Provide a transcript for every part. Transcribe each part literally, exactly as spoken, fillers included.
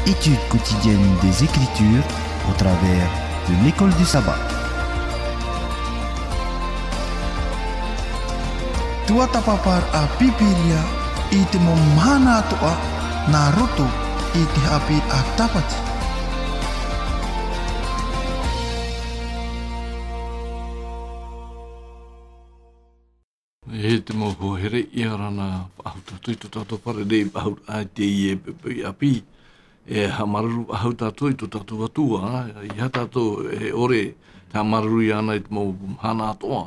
Étude quotidienne des Écritures au travers de l'école du sabbat. Tuatāpaparaʻa Pīpīria i te mau mahana atoʻa nā roto i te haʻapiʻiraʻa tāpati. E te mau hoa here, ʻia ora na faʻahou tātou i tō tātou fārerei faʻahou i teie poʻipoʻi ʻāpī. E haʻamāuruuru faʻahou tātou i tō tātou Atua, ʻeiaha tātou e ʻore te haʻamāuruuru iāna i te mau mahana atoʻa,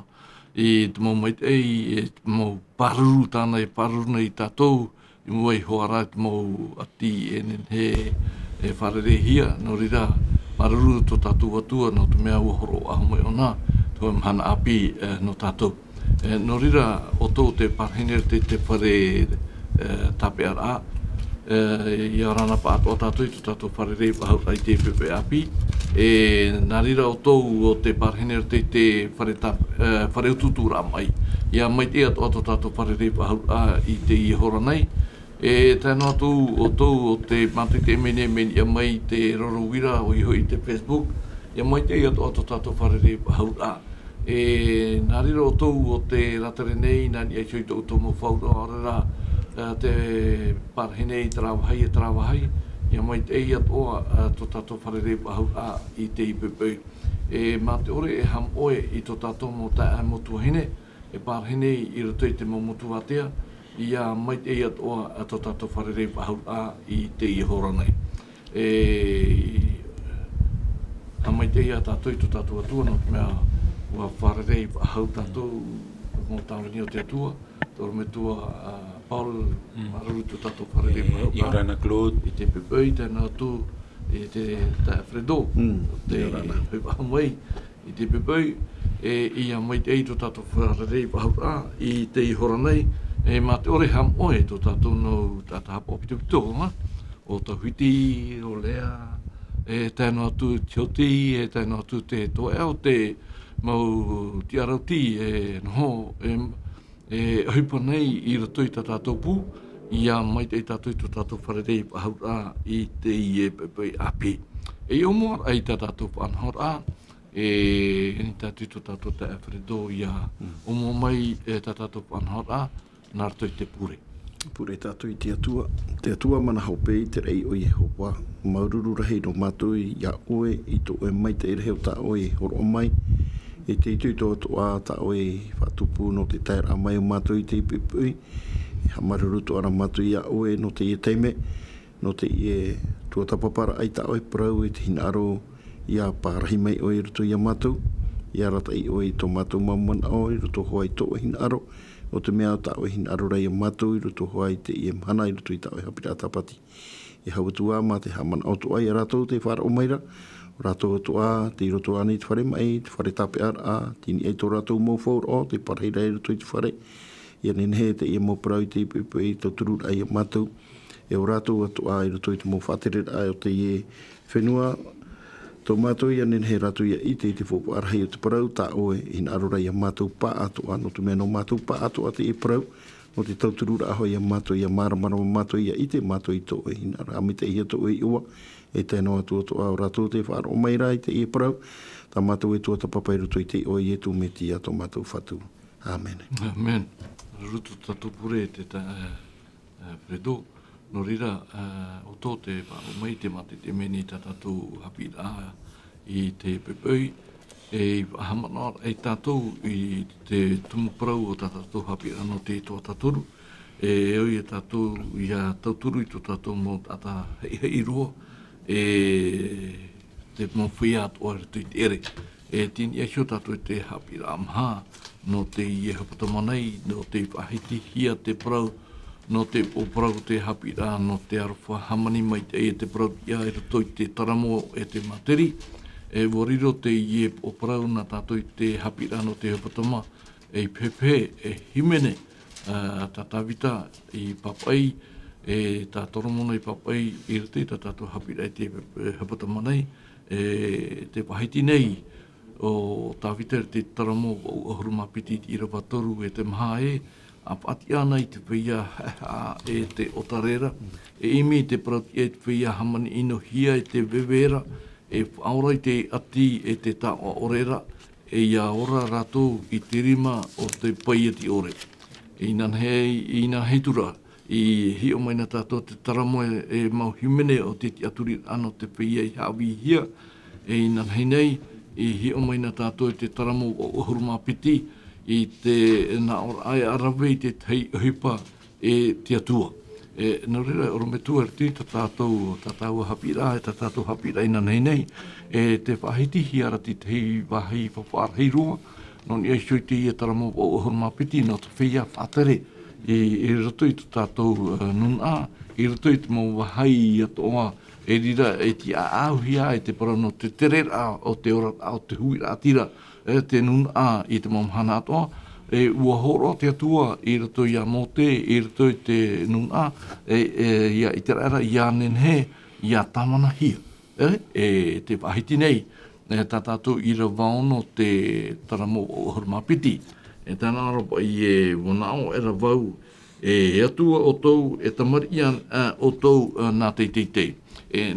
i te mau maitaʻi, e te mau pāruru tāna e pāruru nei iā tātou, i mua iho ā rā i te mau ʻati e nehenehe e fārereihia. Nō reira, māuruuru tō tātou Atua, nō te mea ʻua hōroʻa mai ʻōna, te hōʻē mahana ʻāpī, e, nō tātou. E, nō reira, ʻoutou te parahine i te, te fare, e, tāpeʻaraʻa, e, ʻia ora na faʻatoʻa tātou i tō tātou fārerei faʻahou i teie poʻipoʻi ʻāpī. E, nā reira ʻoutou ʻo te parahine i te, te fare tā-, e, fare utuuturaʻa maʻi. ʻIa maitaʻi atoʻa tō tātou fārerei faʻahou i teie hora nei. E tae noa atu ʻoutou ʻo te mātou i te mene, mene ʻia mai i te roro uira, ʻoia hoʻi te Facebook, ʻia maitaʻi atoʻa tō tātou fārerei faʻahou. E, nā reira ʻoutou ʻo tē rātere nei, nā niʻa iho i tō ʻoutou mau faʻaroʻo, ʻaore rā, e, te parahine i terā vāhi, e terā vāhi, ʻia maitaʻi atoʻa, e, tō tātou fārerei faʻahou i teie poʻipoʻi. E, mā te ʻore e haʻamoʻe i tō tātou mau taeaʻe mau tuahine, e parahine i roto i te mau motu ātea, ʻia maitaʻi atoʻa, e, tō tātou fārerei faʻahou i teie hora nei. E, ʻia maitaʻi ā tātou i tō tātou Atua, nō te mea ʻua fārerei faʻahou tātou, mau tāvini o te Atua, tō ʻorometua, a, Paul, Mm. māuruuru tō tātou fārerei E, faʻahou. ʻIa ora na Claude. I te poʻipoʻi, tae noa atu i te, tā Fredo, Mm, te ʻia ora na. Hoʻi faʻahou mai, i te poʻipoʻi, e, ʻia maitaʻi tō tātou fārerei faʻahou i teie hora nei, e, mā te ʻore e haʻamoʻe tō tātou nau taʻata haʻapaʻo pitopito, ha? ʻO Tauhiti, ʻo Lea, e tae noa atu Tioti, e tae noa atu te toeʻa o te mau tiʻarautī, e noho, e, e ʻohipa nei i roto i tā tātou pū, ʻia maitaʻi tātou i tō tātou fārerei faʻahou i teie poʻipoʻi ʻāpī. E ʻōmuaraʻa i tā tātou faʻanahoraʻa, e, ani tātou i tō tātou taeaʻe Fredo ʻia Mm. ʻōmua mai, e, tā tātou faʻanahoraʻa, nā roto i te pure. Pure tātou i te Atua. Te Atua mana hope, i te raʻi o Iehova. Māuruuru rahi nō mātou iā ʻoe, i tō ʻoe maitaʻi rahi o tā ʻoe e hōroʻa mai. E te itoito atoʻa tā ʻoe e faʻatupu nō te taeraʻa mai o mātou i teie poʻipoʻi. E haʻamāuruuru atoʻa ra mātou iā ʻoe nō teie taime. Nō teie tuatāpaparaʻa i tā ʻoe parau, e te hinaʻaro, ʻia parahi mai ʻoe i roto iā mātou, ʻia arataʻi ʻoe i tō mātou mau manaʻo i roto hoʻi i tō ʻoe hinaʻaro, nō te mea tā ʻoe e hinaʻaro ra iā mātou i roto hoʻi i teie mahana i roto i tā ʻoe haʻapiʻiraʻa tāpati. E hau atu ā mā te haʻamanaʻo atoʻa iā rātou tē faʻaroʻo mai ra, ʻo rātou atoʻa tei roto ānei i te fare maʻi, te fare tāpeʻaraʻa, tei niʻa i tō rātou mau faʻaroʻo, tē parahi ra i roto i te fare, ʻia nehenehe teie mau parau i teie poʻipoʻi tautururaʻa iā mātou, e ʻo rātou atoʻa i roto i te mau faʻatereraʻa o teie fenua, tō mātou ʻia nehenehe rātou ʻia ʻite i te faufaʻa rahi o te parau, tā ʻoe e hinaʻaro ra iā mātou pāʻatoʻa, nō te mea nō mātou pāʻatoʻa teie parau, nō te tautururaʻa hoʻi iā mātou, ʻia māramarama mātou, ʻia ʻite mātou i tō ʻoe hinaʻaro, haʻamaitaʻihia tō ʻoe iʻoa, e tae noa atu atoʻa ʻo rātou tē faʻaroʻo mai ra i teie parau, tā mātou e tuatāpapa i roto i te iʻoa o Ietu Metia tō mātou Fatu. ʻĀmene. ʻĀmene. Māuruuru tō tātou pure te ta-, e, e, Fredo. Nō reira, e, ʻoutou tē faʻaroʻo mai i te mātete mai nei tā tātou haʻapiʻiraʻa i teie poʻipoʻi. E i faʻahaʻamanaʻo ai tātou i te tumu parau o tā tātou haʻapiʻiraʻa nō te toʻatā toru. E ʻoia tātou ʻia tauturu i tō tātou mau taʻata haʻihaʻi roa. E te mau feiā atoʻa i roto i te ʻere. E tei niʻa iho tātou i te haʻapiʻiraʻa maha, nō teie hepetoma nei, nō te faʻahitihia te parau, nō te upoʻo parau o te haʻapiʻiraʻa, nō te aroha hāmani maitaʻi e te parau tiʻa i roto i te taramo e te materi. E ʻua riro teie upoʻo parau nā tātou i te haʻapiʻiraʻa nō te hepetoma, e i pehepehe, e hīmene, ā, tā Tāvita i pāpaʻi, e tā Toromona i pāpaʻi, i roto i tā tātou haʻapiʻiraʻa i te, e, hepetoma nei, e te faʻahiti nei, ʻo Tāvita i te Taramo vaʻu ʻahuru mā piti i te ʻīrava toru e te maha ē, ʻa faʻatiʻa ana i te feiā haʻehaʻa e te ʻota rera, e ʻimi i te parau-tiʻa i te feiā hāmani ʻinohia e te veve ra, e faʻaora i te ʻati e te taoʻa ʻore ra, e ʻia ora rātou i te rima o te paieti ʻore. Inanahi, inanahi atu ra, i hiʻo mai na tātou te taramo e, e mau hīmene o te tiʻaturiraʻa nō te feiā i haʻavīhia, e inanahi nei, i hiʻo mai na tātou te taramo vaʻu ʻahuru mā piti, i te nā ʻōraʻa e ʻa rave i te tahi ʻohipa e te Atua. E, nō reira, ʻorometua, i roto i tā tātou, tā tāua haʻapiʻiraʻa, e tā tātou haʻapiʻiraʻa inanahi nei, e te faʻahitihia ra te tahi vāhi faʻafaʻarahi roa, nō niʻa iho i teie taramo vaʻu ʻahuru mā piti, nō te feiā faʻatere, i, i roto i tō tātou, e, nūnaʻa, i roto i te mau vāhi atoʻa, e reira, e tiʻaʻauhia ai te parau nō te tereraʻa o te oraraʻa, o te huiraʻatira, e te nūnaʻa i te mau mahana atoʻa, e ʻua hōroʻa te Atua i roto ia Mōte, i roto i te nūnaʻa, e, e, ia ʻĪteraʻera, ʻia nehenehe, ʻia tāvanahia. E, e te faʻahiti nei, e, tā tātou ʻīrava ono te taramo vaʻu ʻahuru mā piti. E tae noa ra paʻi e manaʻo ra vau, e, e Atua ʻoutou, e tamariʻi ā, ā, ʻoutou, ā, nā te teitei. E,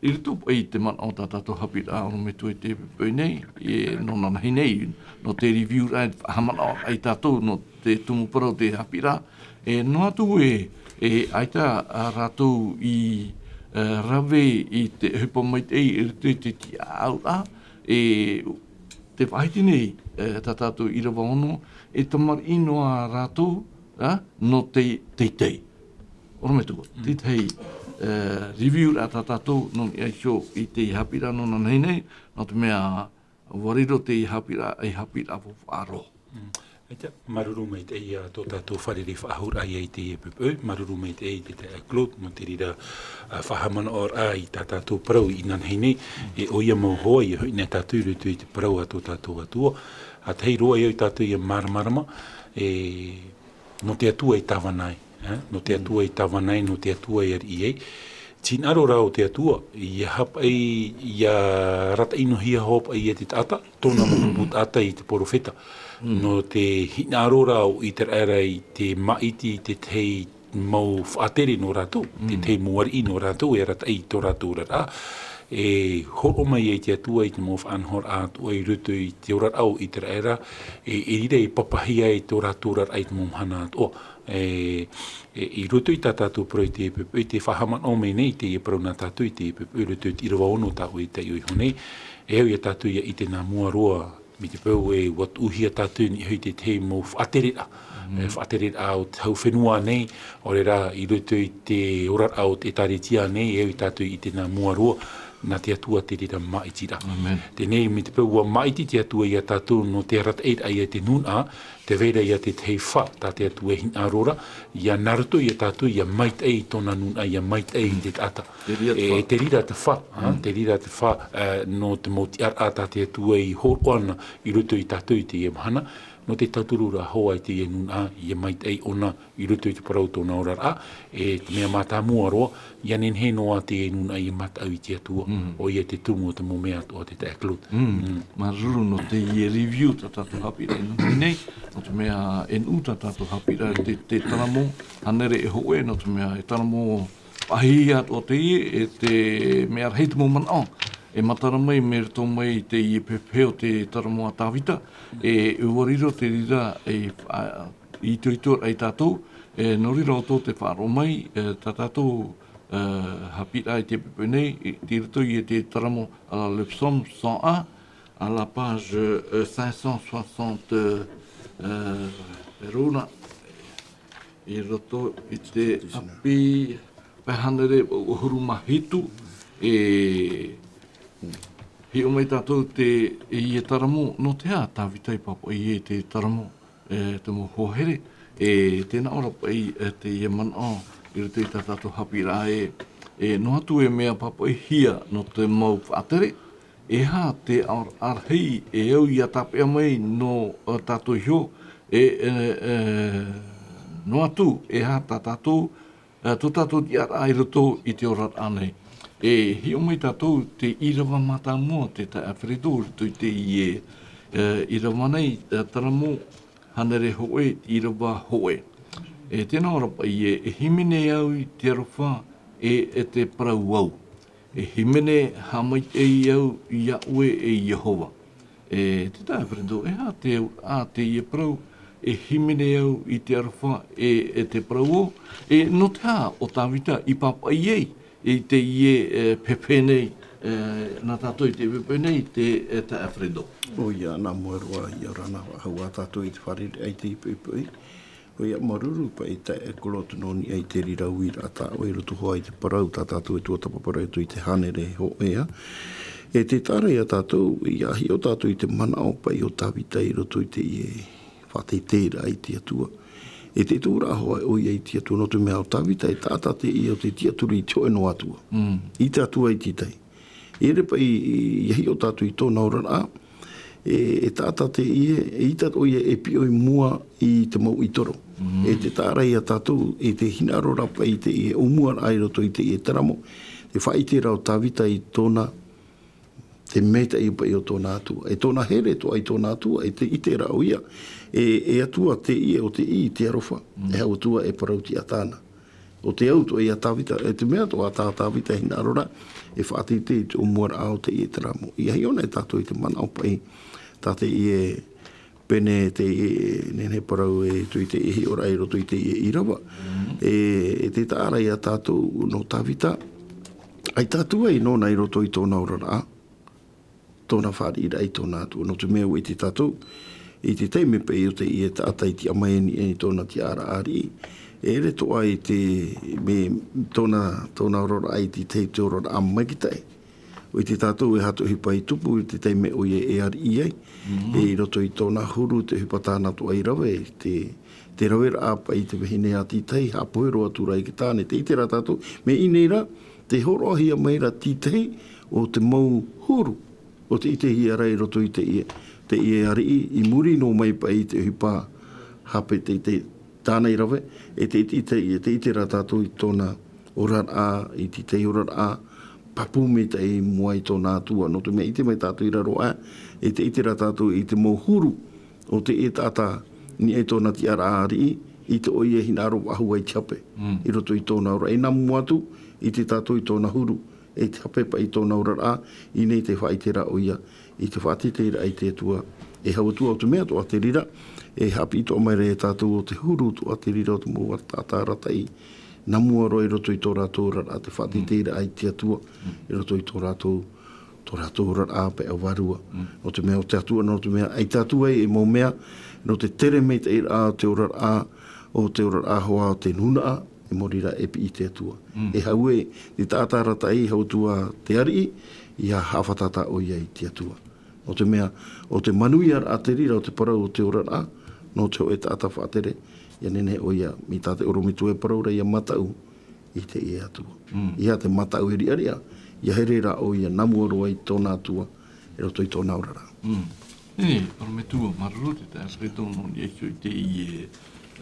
i roto paʻi i te manaʻo tā tātou haʻapiʻiraʻa ʻorometua i teie poʻipoʻi nei, e, nō nānahi nei, nō te review-raʻa, e faʻahaʻamanaʻoraʻa ia tātou, nō te tumu parau te haʻapiʻiraʻa, e, noa atu e, e, ʻaita, ā, rātou i, e, rave i te ʻohipa maitaʻi i roto i te tiʻaʻauraʻa, e, te faʻahiti nei, e, tā tātou ʻīrava ono, e tamariʻi noa rātou, ā, nō te teitei. ʻOrometua, Mm. te tahi, e, review-raʻa tā tātou, nō niʻa iho i te haʻapiʻiraʻa nō nānahi nei, nō te mea, ʻua riro te haʻapiʻiraʻa, e haʻapiʻiraʻa faʻaroʻo. Mm. ʻAita, māuruuru maitaʻi ia tō tātou fārerei faʻahou-raʻa ia i teie poʻipoʻi, māuruuru maitaʻi i te taeaʻe Claude, nō te reira, ā, faʻahaʻamanaʻoraʻa i tā tātou parau inanahi nei, e ʻoia mau hoa, ʻia hoʻi na tātou i roto i te parau a tō tātou Atua, ā, tahi roa ia tātou ʻia māramarama, e, nō te Atua e tāvana ai, ā, nō te Mm. Atua e tāvana ai, nō te Atua e ariʻi ai. Te hinaʻaro ra o te Atua, ʻia haʻapaʻo, ʻia arataʻi-ʻino-hia hoʻi ia te taʻata, tōna mau pupu taʻata i te perofeta. Mm. Nō te hinaʻaro ra o ʻĪteraʻera i te māʻiti i te tahi mau faʻatere nō rātou, te Mm. tahi mau ariʻi nō rātou, e arataʻi i tō rātou oraraʻa. E hōroʻa mai ai te Atua i te mau faʻanahoraʻa atoʻa i roto i te oraraʻa o ʻĪteraʻera, e, e reira e papahia ai tō rātou oraraʻa i te mau mahana atoʻa. E, e, i roto i tā tātou parau i te, i te faʻahaʻamanaʻo mai nei, teie parau nā tātou i te, i roto i te ʻīrava ono tā ʻoe i taiʻo iho nei, e au ia tātou ʻia ʻite nā mua roa, mai te peu ē ʻua tuʻuhia tātou i niʻa i te tahi mau faʻatereraʻa. Mm. E, faʻatereraʻa o te hau fenua nei, ʻaore rā i roto i te oraraʻa o te ʻĒtārētia nei, e au ia tātou i ʻite nā mua roa, nā te Atua te reira māʻitiraʻa. Amen. Teie nei, mai te peu ʻua māʻiti te Atua ia tātou nō te arataʻiraʻa ia te nūnaʻa, tē vai ra ia te tahi fā, tā te Atua e hinaʻaro ra, ʻia nā roto ia tātou, ʻia maitaʻi i tōna nūnaʻa, ʻia maitaʻi i te taʻata. Te reira te E, fā. te reira te fā, ha, Mm. te reira te fā, e, nō te mau tiʻaraʻa tā te Atua i hōroʻa ana i roto ia tātou i teie mahana, nō te tauturu ra hoʻi i teie nūnaʻa, ʻia maitaʻi ʻōna i roto i te parau tōna oraraʻa, e te mea mātāmua roa, ʻia nehenehe noa te nūnaʻa ʻia mataʻu i te Atua, Mm. ʻoia te tumu o te mau mea atoʻa te taeaʻe Claude. Mm. Mm. Māuruuru nō teie review tā tātou haʻapiʻiraʻa inanahi nei, nō te mea e nuʻu tā tātou haʻapiʻiraʻa te, te taramo, hānere e hōʻē, nō te mea e taramo faʻahiahia atoʻa teie, e te mea rahi te mau manaʻo, e matara mai, mai roto mai i teie pepehe o te taramo a Tāvita, e, e ʻua riro te reira, e, a, itoito ai tātou, e, nō reira ʻoutou tē faʻaroʻo mai, e, tā tātou, e, haʻapiʻiraʻa i te poʻipoʻi nei, i, i roto i te taramo, a, le psaume cent un, à la page, e, cinq cent soixante, e, e, runa, i roto i te ʻapi, pae hānere ʻahuru mā hitu, e, hiʻo mai tātou te, i te taramo, nō te aha Tāvita i pāpaʻi i te taramo, e, te mau hoa here, e, tē nā ʻō ra paʻi, e, teie manaʻo, i roto i tā tātou haʻapiʻiraʻa e, e, noa atu e mea pāpaʻihia nō te mau faʻatere, e aha te aʻoraʻa rahi, e au ʻia tāpeʻa mai nō, e, tātou iho, e, e, e, noa atu, e aha tā tātou, e, tō tātou tiʻaraʻa i roto i te oraraʻa nei. E hiʻo mai tātou te ʻīrava mātāmua, te taeaʻe Alfredo, i roto i teie, e, ʻīrava nei, e, taramo, hānere hōʻē, ʻīrava hōʻē. E tēnā ora paʻi e, e hīmene au i te aroha e, e te parau au. E hīmene haʻamaitaʻi au iā ʻoe e Iehova. E te taeaʻe Alfredo, e aha te, a teie parau, e hīmene au i te aroha e, e te parau au. E nō te aha ʻo Tāvita i pāpaʻi ai i teie, e, pepe nei, e, nā tātou i te pepe nei, te, e, taeaʻe Alfredo. ʻOia, nā mua roa ia ora na faʻahou ā tātou i te fārereiraʻa i te poʻipoʻi. ʻOia, māuruuru paʻi taeaʻe Kolo Tononi i te reira uiraʻa tā ʻoe i roto hoʻi i te parau tā tātou e tuatāpaparaʻa i roto i te hānere hōʻē. E te taʻa ra ia tātou, ʻia hiʻo tātou i te manaʻo paʻi o Tāvita i roto i teie faʻateiteiraʻa i te Atua. E te tuʻuraʻa hoʻi ʻoia i te Atua, nō te mea ʻo Tāvita e taʻata teie ʻo tē tiʻaturi i te hōʻē noa atua. Mm. I te Atua i te tahi. E ʻere paʻi, ʻia hiʻo tātou i tōna oraraʻa, e, e taʻata teie, e ʻaita ʻoia e piʻo i mua i te mau ʻītoro. Mm. E te taʻa ra ia tātou, e te hinaʻaro ra paʻi i teie ʻōmuaraʻa i roto i teie teramo, te faʻaʻite ra ʻo Tāvita i tōna, te maitaʻi paʻi o tōna Atua. E tōna here atoʻa i tōna Atua, e te ʻite ra ʻoia, e, e Atua teie ʻo tē ʻī i te aroha, mm, e hau Atua e parau tiʻa tāna. ʻO te au atoʻa ia Tāvita, e te mea atoʻa tā Tāvita e hinaʻaro ra, e faʻateitei i te ʻōmuaraʻa o teie teramo. ʻIa hiʻo na e tātou i te manaʻo paʻi, tā teie pene teie, e, nehenehe parau e tui teie hiʻoraʻa i roto i teie ʻīrava. Mm. E, e te taʻa ra ia tātou nō Tāvita, ʻaita atu ai nōna i roto i tōna oraraʻa, tōna fāriʻiraʻa i tōna Atua. Nō te mea ʻua ʻite tātou, i te taime paʻi o teie taʻata i tiʻa mai nei i tōna tiʻaraʻa ariʻi, e ʻere atoʻa i te, mea tōna, tōna oraraʻa i te tahi te oraraʻa maitaʻi. ʻUa ʻite tātou e aha te ʻohipa i tupu i te taime ʻoia e ariʻi ai, mhm, e i roto i tōna huru te ʻohipa tāna atoʻa i rave, te, te raveraʻa paʻi i te vahine a Tītahi, haʻapohe roa atu ra i te tāne, tē ʻite ra tātou, mea i ʻō nei ra, tē hōroʻahia mai ra Tītahi ʻo te mau huru, ʻo tē ʻitehia ra i roto i teie, teie ariʻi, i muri noa mai paʻi i te ʻohipa hape te, te, tāna i rave, e tē ʻite, ʻite, tē ʻite ra tātou i tōna oraraʻa, i te tahi oraraʻa, pāpū maitaʻi i mua i tōna Atua. Nō te mea ʻite mai tātou i raro aʻe, e tē ʻite ra tātou i te mau huru o teie taʻata, i niʻa i tōna tiʻaraʻa ariʻi, ʻaita ʻoia e hinaʻaro faʻahou ai i te hape, mm, i roto i tōna ora. E nā mua atu, ʻite tātou i tōna huru, e te hape paʻi i tōna oraraʻa, i ʻō nei te faʻaʻiteraʻa ʻoia, i te faʻateiteiraʻa i te Atua, e hau Atua. ʻO te mea atoʻa te reira, e haʻapiʻi atoʻa mai ra ia tātou ʻo te huru atoʻa te reira o te mau taʻata arataʻi, nā mua roa i roto i tō rātou oraraʻa te faʻateiteiraʻa i te Atua, mm, i roto i tō rātou, tō rātou oraraʻa paʻi ʻa vārua. Mm. Nō te mea ʻo te Atua, nō te mea ʻaita atu ai e mau mea, nō te tere maitaʻiraʻa o te oraraʻa, o te oraraʻa hoʻi o te nūnaʻa, e mau reira e piʻi i te Atua. Mm. E hau ē, te taʻata arataʻi, hau atu ā te ariʻi, ʻia haʻafātata ʻoia i te Atua. Nō te mea, ʻo te manuiaraʻa te reira o te parau o te oraraʻa, nō te hōʻē taʻata faʻatere, ʻia nehenehe ʻoia, mai tā te ʻorometua e parau ra ʻia mataʻu i teie Atua. Mm. ʻEiaha te mataʻu e riʻariʻa, ʻia here ra ʻoia nā mua roa i tōna Atua, i roto i tōna oraraʻa. Mm. E, ʻorometua, māuruuru te taeaʻe Alfredo nō niʻa iho i teie,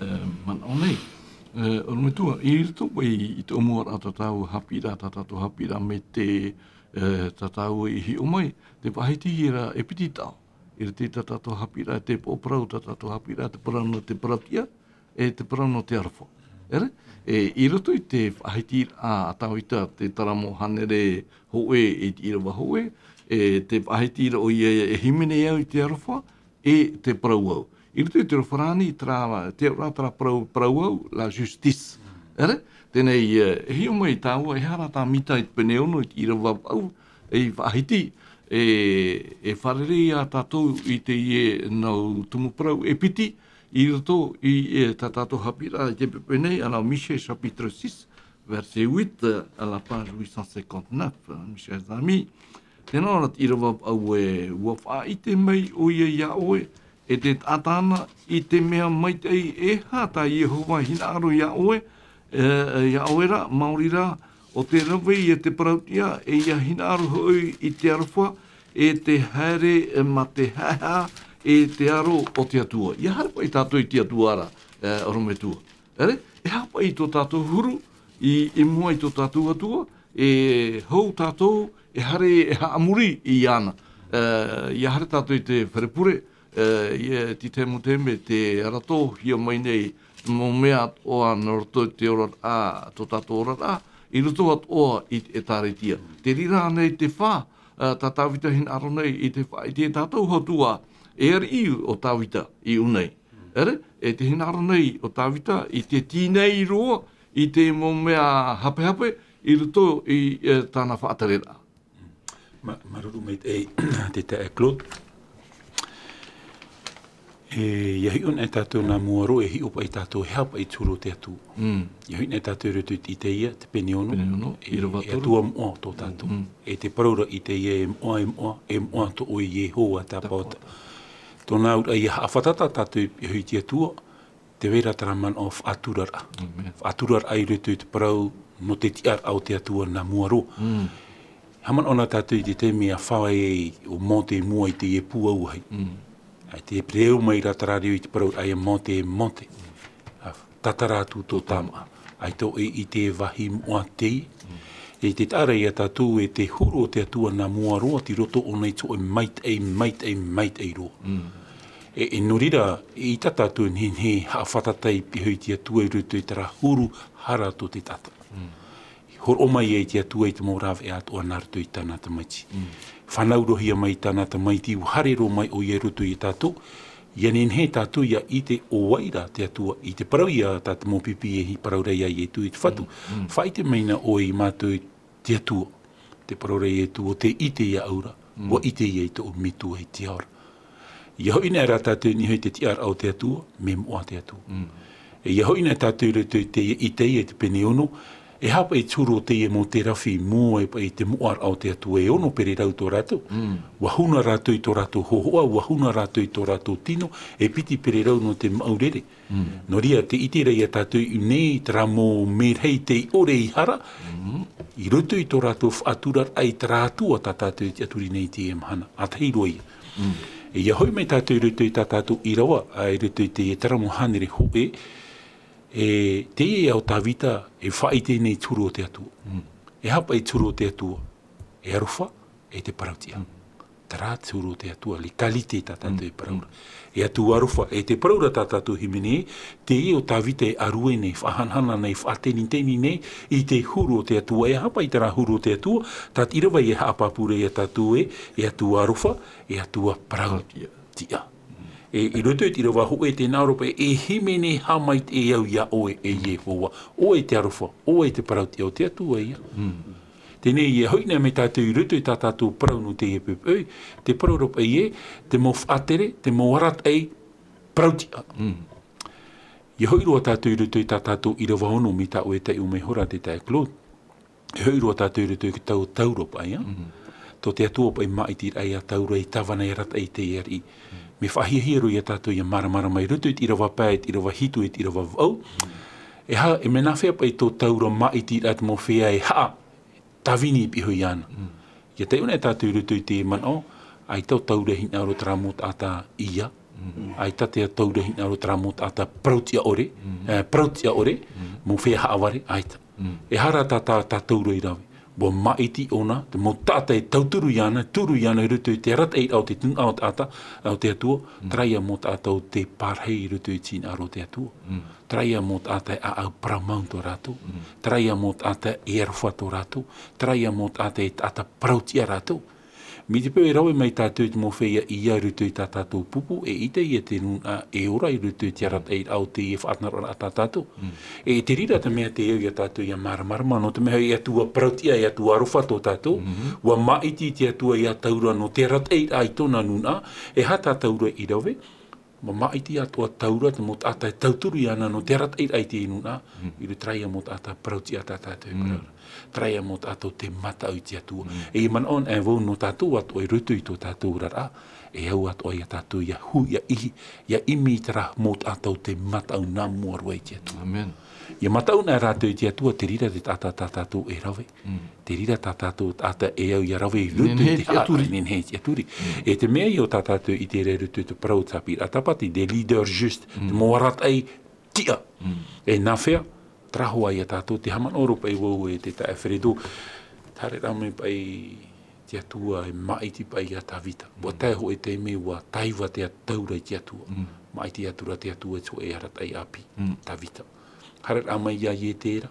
e, manaʻo nei. E, ʻorometua, i roto paʻi i te ʻōmuaraʻa tā tāua haʻapiʻiraʻa, tā tātou haʻapiʻiraʻa mai te, e, tā tāua i hiʻo mai, tē faʻahitihia ra e piti taʻo. I roto i tā tātou haʻapiʻiraʻa, te pō parau, tā tātou haʻapiʻiraʻa, te parau nō te parau tiʻa, e te parau nō te aroha. ʻEre? E, i roto i te faʻahitiraʻa a Tāvita, te teramo hānere hōʻē, e te ʻīrava hōʻē, e te faʻahiti ra ʻoia e hīmene au i te aroha, e te parau au. I roto i te ʻīrava rānei, terā, te auraʻa terā parau, parau au, la justice. ʻEre? Teie nei, e, e hiʻo mai tāua, e aha rā tā Mita i te pene ono, i te ʻīrava vaʻu, e faʻahiti, e, e fārerei ia tātou i teie nau tumu parau e piti, i roto i, e, tā tātou haʻapiʻiraʻa i te poʻipoʻi nei, alors Michée chapitre six, verset huit, à la page huit cent cinquante-neuf, hein, mes chers amis. Teie nā te ʻīrava vaʻu ē, ʻua faʻaʻite mai ʻoia iā ʻoe, e te taʻata na, i te mea maitaʻi e aha tā Iehova e hinaʻaro iā ʻoe, e, iā ʻoe ra, maori rā, ʻo te rave i te parau tiʻa, e ʻia hinaʻaro hoʻi i te aroha, e te haere, e, mā te haʻehaʻa, e te aro o te Atua. ʻIa haere paʻi tātou i te Atua ra, e, ʻorometua. ʻEre, e aha paʻi tō tātou huru, i, i mua i tō tātou Atua, e hou tātou, e haere, e haʻamori iāna. E, ʻia haere tātou i te fare pure, e, i te taime, taime te arataʻihia mai nei, mau mea atoʻa nō roto i te oraraʻa, tō tātou oraraʻa, i roto atoʻa i te ʻĒtārētia. Te reira ānei te fā, ā, tā Tāvita e hinaʻaro nei i te fā, i te tātou Atua, e ariʻi ʻo Tāvita i ʻō nei. ʻEre, e te hinaʻaro nei ʻo Tāvita i te tīnei roa, i te mau mea hapehape, i roto i, e, tāna faʻatereraʻa. Mā-, māuruuru maitaʻi, te taeaʻe Claude. E, ʻia hiʻo nei tātou nā mua roa, e hiʻo paʻi tātou, e aha paʻi te huru o te Atua. Mm. ʻIa hiʻo nei tātou i roto i te Isaia, te pene ono. Pene ono, e, ʻīrava e toru. Atua moʻa tō tātou. Mm. E te parau ra i Isaia, e moʻa, e moʻa, e moʻa tō ʻoe Iehova, tāpaʻo. Tāpaʻo. Tōna auraʻa ʻia haʻafātata tātou i te Atua, tē vai ra terā manaʻo faʻaturaraʻa. Amen. Faʻaturaraʻa i roto i te parau nō te tiʻaraʻa o te Atua nā mua roa. Mm. Haʻamanaʻo na tātou i te taime a fāʻaʻe ai ʻo Mōte i mua i teie pū auahi. Mm. ʻAita e reo mai ra terā reo i te parau ra ia Mōte, e Mōte. ʻA tātara atu tō tāmaʻa. ʻAita ʻoe e ʻite e vāhi moʻa teie. Mm. E te taʻa ra ia tātou e te huru o te Atua nā mua roa, tei roto ʻōna i te hōʻē maitaʻi, maitaʻi, maitaʻi roa. Mm. E, e nō reira, eʻita tātou e nehenehe e haʻafātata i te Atua i roto i terā huru hara tō te taʻata. Mm. I hōroʻa mai ai te Atua i te mau rāveʻa atoʻa nā roto i tāna tamaiti. Mm. Fānaurohia mai tāna tamaiti, ʻua haere roa mai ʻoia i roto ia tātou, ʻia nehenehe tātou ʻia ʻite ʻo vai ra te Atua, i te parau ia tā te mau pipi e hiʻo parau ra ia Ietu i te Fatu. Mm, mm. Faʻaʻite mai na ʻoe ia mātou te Atua, tē parau ra Ietu, ʻo tē ʻite iāʻu ra, Mm. ʻua ʻite ia i tōʻu Metua i te ao ra. ʻIa hoʻi na rā tātou i niʻa i te tiʻaraʻa o te Atua, mea moʻa te Atua. Mm. E ʻia hoʻi na tātou i roto i te Isaia te pene ono, e aha paʻi te huru o teie mau terā fī, mua ai paʻi te moʻaraʻa o te Atua, e ono pererau tō rātou. Mm. ʻUa huna rātou i tō rātou hōhoʻa, ʻua huna rātou i tō rātou tino, e piti pererau nō te maʻu rere. Mm. Nō reira, tē ʻite ra ia tātou i ʻō nei, terā mau merahi tei ʻore i hara, Mm. i roto i tō rātou faʻaturaraʻa i terā Atua tā tātou e tiʻaturi nei i teie mahana. ʻA tahi roa ia. Mm. E ʻia hoʻi mai tātou i roto i tā tātou ʻīrava, ā, i roto i te terā mau hānere hōʻē, e, teie ʻo Tāvita, e faʻaʻite nei te huru o te Atua. Mm. E aha paʻi te huru o te Atua? E aroha, e te parauʻtiʻa. Mm. Terā te huru o te Atua, les qualités tā tātou Mm. e parau ra. Mm. E Atua aroha, e tē parau ra tā tātou hīmene, teie ʻo Tāvita e ʻārue nei, faʻahanahana nei, faʻateniteni nei, i te huru o te Atua, e aha paʻi terā huru o te Atua, tā te ʻīrava e haʻapāpū ra ia tātou ē, e Atua aroha, e Atua parauʻtiʻa. Mm. E, i roto i te ʻīrava hōʻē tē nā ʻō ra paʻi, e hīmene haʻamaitaʻi au ia ʻoe, e Iehova, ʻoe te aroha, ʻoe te parauʻtiʻa o te Atua ia. Mm. Teie nei, ʻia hoʻi na mai tātou i roto i tā tātou parau nō teie poʻipoʻi, tē parau ra paʻi ē, te mau faʻatere, te mau arataʻi, parauʻtiʻa. Mm. ʻIa hoʻi roa tātou i roto i tā tātou ʻīrava ono, mai tā ʻoe e taiʻo mai iho ra te taeaʻe Claude. E hoʻi roa tātou i roto i te tau, taura paʻi, ā? Mm. Tō te Atua paʻi māʻitiraʻa ia taura i tāvana e arataʻi i te ariʻi. Mm. Mea faʻahiahia roa ia tātou ʻia māramarama i roto i te ʻīrava pae, i te ʻīrava hitu, i te ʻīrava vaʻu. Mm. E aha, e mea nāfea paʻi tō taura māʻitiraʻa te mau feiā e haʻa, tāvini i piʻi iho iāna. Mm. ʻIa taiʻo na tātou i roto i te manaʻo, ʻaita ʻo taura hinaʻaro terā mau taʻata ia. Mm. ʻAita te taura hinaʻaro terā mau taʻata parauʻtiʻa ʻore, Mm. eh, parauʻtiʻa ʻore, Mm. mau feiā haʻavare, ʻaita. Mm. E aha rā tā, tā, tā taura i rave. ʻUa māʻiti ʻōna, te mau taʻata e tauturu iāna, turu iāna i roto i te arataʻiraʻa o te tunaʻa o taʻata, o te Atua, Mm. terā ia mau taʻata ʻo tē pārahi i roto i te hinaʻaro o te Atua. Mm. Terā ia mau taʻata e ʻāʻau parau mau tō rātou. Mm. Terā ia mau taʻata e aroha tō rātou. Terā ia mau taʻata e taʻata parauʻtiʻa rātou. Mai te peu e rave mai tātou i te mau feiā ia i roto i tā tātou pupu, eʻita ia te nūnaʻa e ora i roto i te arataʻiraʻa o teie faʻanahoraʻa tā tātou. Mm. E te reira te mea tē au ia tātou ʻia māramarama, nō te mea e Atua parauʻtiʻa, e Atua aroha tō tātou, Mm-hmm. ʻua māʻiti te Atua ia taura nō te arataʻiraʻa i tōna nūnaʻa, e aha tā taura i rave, ʻUa māʻiti atoʻa taura te mau taʻata e tauturu iāna nō te arataʻiraʻa i te nūnaʻa, Mm. i roto terā ia mau taʻata parauʻtiʻa tā tātou e Mm. parau ra. Terā ia mau taʻata ʻo tē mataʻu i te Atua. Mm. E ʻia manaʻo anaʻe vau nō tātou atoʻa i roto i tō tātou oraraʻa, e au atoʻa ia tātou ʻia hū, ʻia ʻihi, ʻia ʻimi i terā mau taʻata ʻo tē mataʻu nā mua roa i te Atua. Amen. ʻIa mataʻu na rātou i te Atua, te reira te taʻata tā tātou e rave. Mm. Te reira tā tātou taʻata e au ʻia rave i roto i Nehenehe te tiʻaturi. Haʻa, nehenehe tiʻaturi. Mm. E te mea ia tā tātou i ʻite ra i roto i te parau o te haʻapiʻiraʻa Tāpati, des leaders justes, Mm. te mau arataʻi tiʻa. Mm. E nāfea, terā hoʻi ia tātou, tē haʻamanaʻo roa paʻi vau e te taeaʻe Fredo, tē haere ra mai paʻi te Atua e māʻiti paʻi iā Tāvita. ʻUa tae hōʻē taime ʻua taiva te taura i te Atua. Māʻiti atura te Atua i te hōʻē arataʻi ʻāpī, Tāvita. Haereraʻa mai iā Ietera,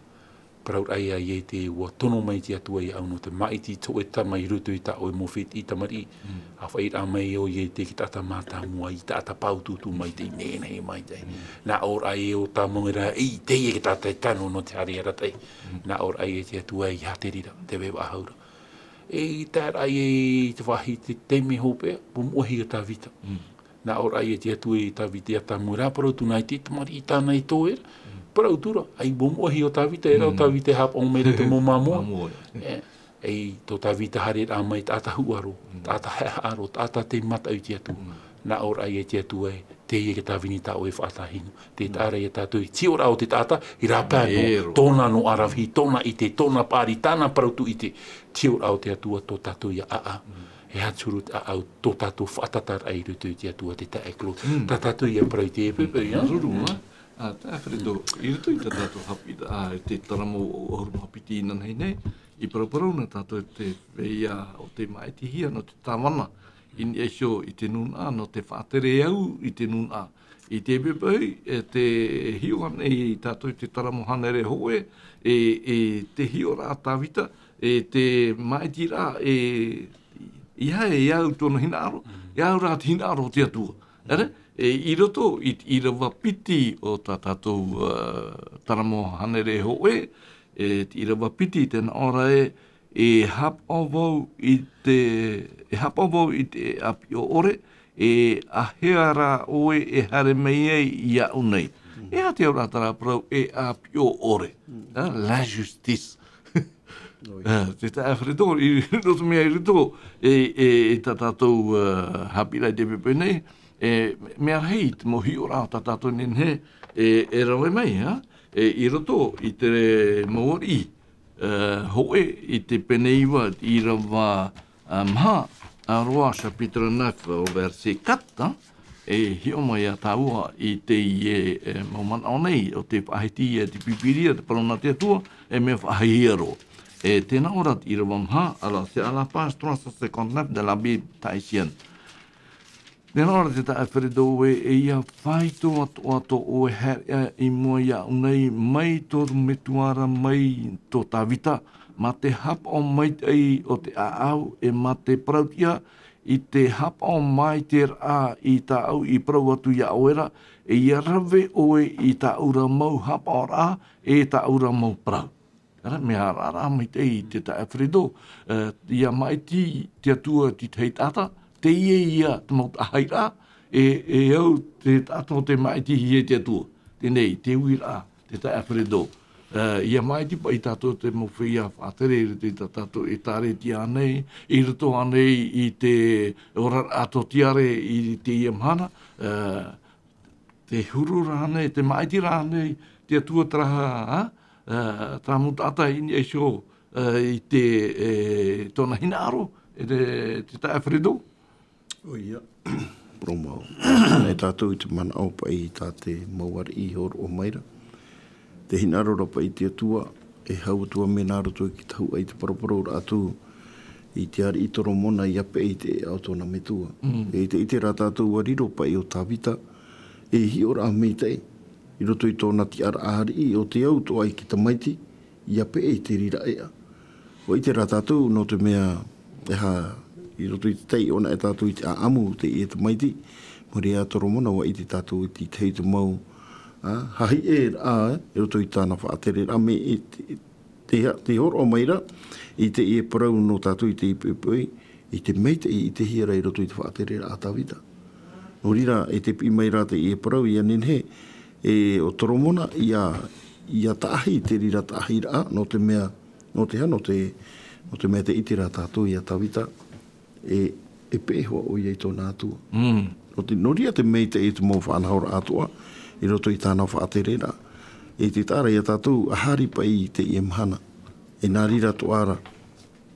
parauraʻa iā Ietera, ʻua tono mai te Atua iāʻu nō te māʻiti i te hōʻē tama i roto i tā ʻoe mau fētiʻi tamariʻi. ʻA faʻaʻiteraʻa mai ʻo Ietera i te taʻata mātāmua, i te taʻata pāutuutu maitaʻi, nehenehe maitaʻi. Nā ʻō ra ē ʻo tā mau ra, ʻei, teie te taʻata e tano nō te haere arataʻi. Nā ʻō ra ē te Atua, ʻeiaha te reira, tē vai faʻahou ra. E i tae ra ē i te vāhi, te taime hopeʻa, ʻua moʻehia Tāvita. Nā ʻō ra ē te Atua iā Tāvita, ʻia tāmau ra, parau atu nā i te tamariʻi tāna e toe ra. Parau atu ra, ʻaita ʻua moʻehia Tāvita, e rā ʻo Tāvita e haʻapaʻo mai ra te mau māmoa. Māmoa. E, ʻei, tō Tāvita haereraʻa mai, taʻata huru ʻaro, taʻata haʻehaʻa ʻaro, taʻata tei mataʻu i te Atua. Nā ʻō ra ē te Atua ē, teie te tāvini tā ʻoe e faʻatāhina. Tē taʻa ra iā tātou i te hiʻoraʻa o te taʻata, i rāpae noa, tōna noa ʻaravihi, tōna ʻite, tōna paʻari, tāna parau atu ʻite. Te hiʻoraʻa o te Atua tō tātou ʻia ʻāʻau. E aha te huru te ʻāʻau? Tō tātou faʻatataraʻa i roto i te Atua, te taeaʻe Claude. Tā tātou ʻia parau i teie poʻipoʻi, ā? Ruru, ā? Ā, taeaʻe Alfredo, i roto i tā tātou haʻapiʻiraʻa, ā, i te taramo ʻahuru mā piti inanahi nei, i paraparau na tātou te feiā o te māʻitihia nō te tāvana i niʻa iho i te nūnaʻa, nō te faʻatere au i te nūnaʻa. I te poʻipoʻi, e tē hiʻo nei tātou i te taramo hānere hōʻē, e, e te hiʻoraʻa a Tāvita, e te māʻitiraʻa, e, ʻeiaha e au tōna hinaʻaro, e au rā te hinaʻaro o te Atua. ʻEre, e, i roto i te ʻīrava piti o tā tātou, ā, taramo hānere hōʻē, e te ʻīrava piti, tē nā ʻō ra ē, e haʻapaʻo vau i te, e haʻapaʻo vau i te ʻāpiʻo ʻore, e āhea rā ʻoe e haere mai ai iāʻu nei? E aha te auraʻa terā parau, e ʻāpiʻo ʻore? Ā, l'injustice. Ā, te taeaʻe Alfredo, i roto mai i roto, e, e, e tā tātou, ā, haʻapiʻiraʻa i te poʻipoʻi nei, e, mea rahi te mau hiʻoraʻa tā tātou e nehenehe e, e rave mai, ā? E, i roto i te mau ariʻi, ā, hōʻē i te pene iva, ʻīrava, ā, maha, ā, Rois chapitre neuf, au verset quatre, ā? E hiʻo mai ā tāua i teie, e, mau manaʻo nei, ʻo tē faʻahiti ai te Pīpīria, te parau nā te Atua, e mea faʻahiahia roa. E tē nā ʻō ra te ʻīrava maha, alors, c'est à la page trois cent cinquante-neuf de la Bible tahitienne. Tē nā ʻō ra te taeaʻe Alfredo ē, ʻeiaha faito atoʻa tō ʻoe haereʻa i mua iāʻu nei, mai tō te metua ra, mai tō Tāvita, mā te haʻapaʻo maitaʻi o te ʻāʻau, e mā te parauʻtiʻa i te haʻapaʻo maitaʻi ra i tāʻu i parau atu iā ʻoe ra, e ʻia rave ʻoe i tāʻu ra mau haʻapaʻoraʻa, e tāʻu ra mau parau. Ara, mea araara maitaʻi te taeaʻe Alfredo, ā, ʻia māʻiti te Atua i te tahi taʻata, teie ia te mau taʻahiraʻa, e, e au te taʻata nō te māʻitihia e te Atua. Teie nei, te uiraʻa, te taeaʻe Alfredo. Ā, ʻia māʻiti paʻi tātou te mau feiā faʻatere i roto i tā tātou ʻētāretia nei, i roto ānei i te oraraʻa tōtiare i teie mahana, ā, te huru ra ānei, te māʻiti ra ānei te Atua terā, ā, ā, terā mau taʻata i niʻa iho, ā, i te, e, tōna hinaʻaro, e te, te taeaʻe Alfredo? ʻOia. Parau mau. E tātou i te manaʻo paʻi tā te mau ariʻi i hōroʻa mai ra. Te hinaʻaro ra paʻi i te Atua, e hau atu ā mea nā roto i te tahuʻa i te paraparau ra atu i te ariʻi Toromona ʻia peʻe i te ʻēʻa o tōna metua. E te, i te ʻite ra tātou ʻua riro paʻi ʻo Tāvita, e hiʻoraʻa maitaʻi, i roto i tōna tiʻaraʻa ariʻi, ʻo tē au atoʻa i te tamaiti, ʻia peʻe i te reira ʻēʻa. ʻUa ʻite ra tātou, nō te mea, e aha, i roto i te taiʻo na e tātou i te ʻāʻamu o teie tamaiti, mai reira Toromona, ʻua ʻite tātou i te tahi o te mau, ā, hahiʻeraʻa, ā, i roto i tāna faʻatereraʻa, mea i te, te, te hōroʻa mai ra, i teie parau nō tātou i teie poʻipoʻi, i te maitaʻi i ʻitehia ra i roto i te faʻatereraʻa a Tāvita. Nō reira, e tē piʻi mai ra teie parau ʻia nehenehe, e ʻo Toromona, ʻia, ʻia taʻahi te reira taʻahiraʻa, nō te mea, nō te aha, nō te, nō te mea tē ʻite ra tātou ia Tāvita, e, e peʻe hoʻi ʻoia i tōna Atua. Nō te, nō reira te maitaʻi i te mau faʻanahoraʻa atoʻa, i roto i tāna faʻatereraʻa. E te taʻa ra ia tātou, ʻa haere paʻi i teie mahana. E nā reira atoʻa ra,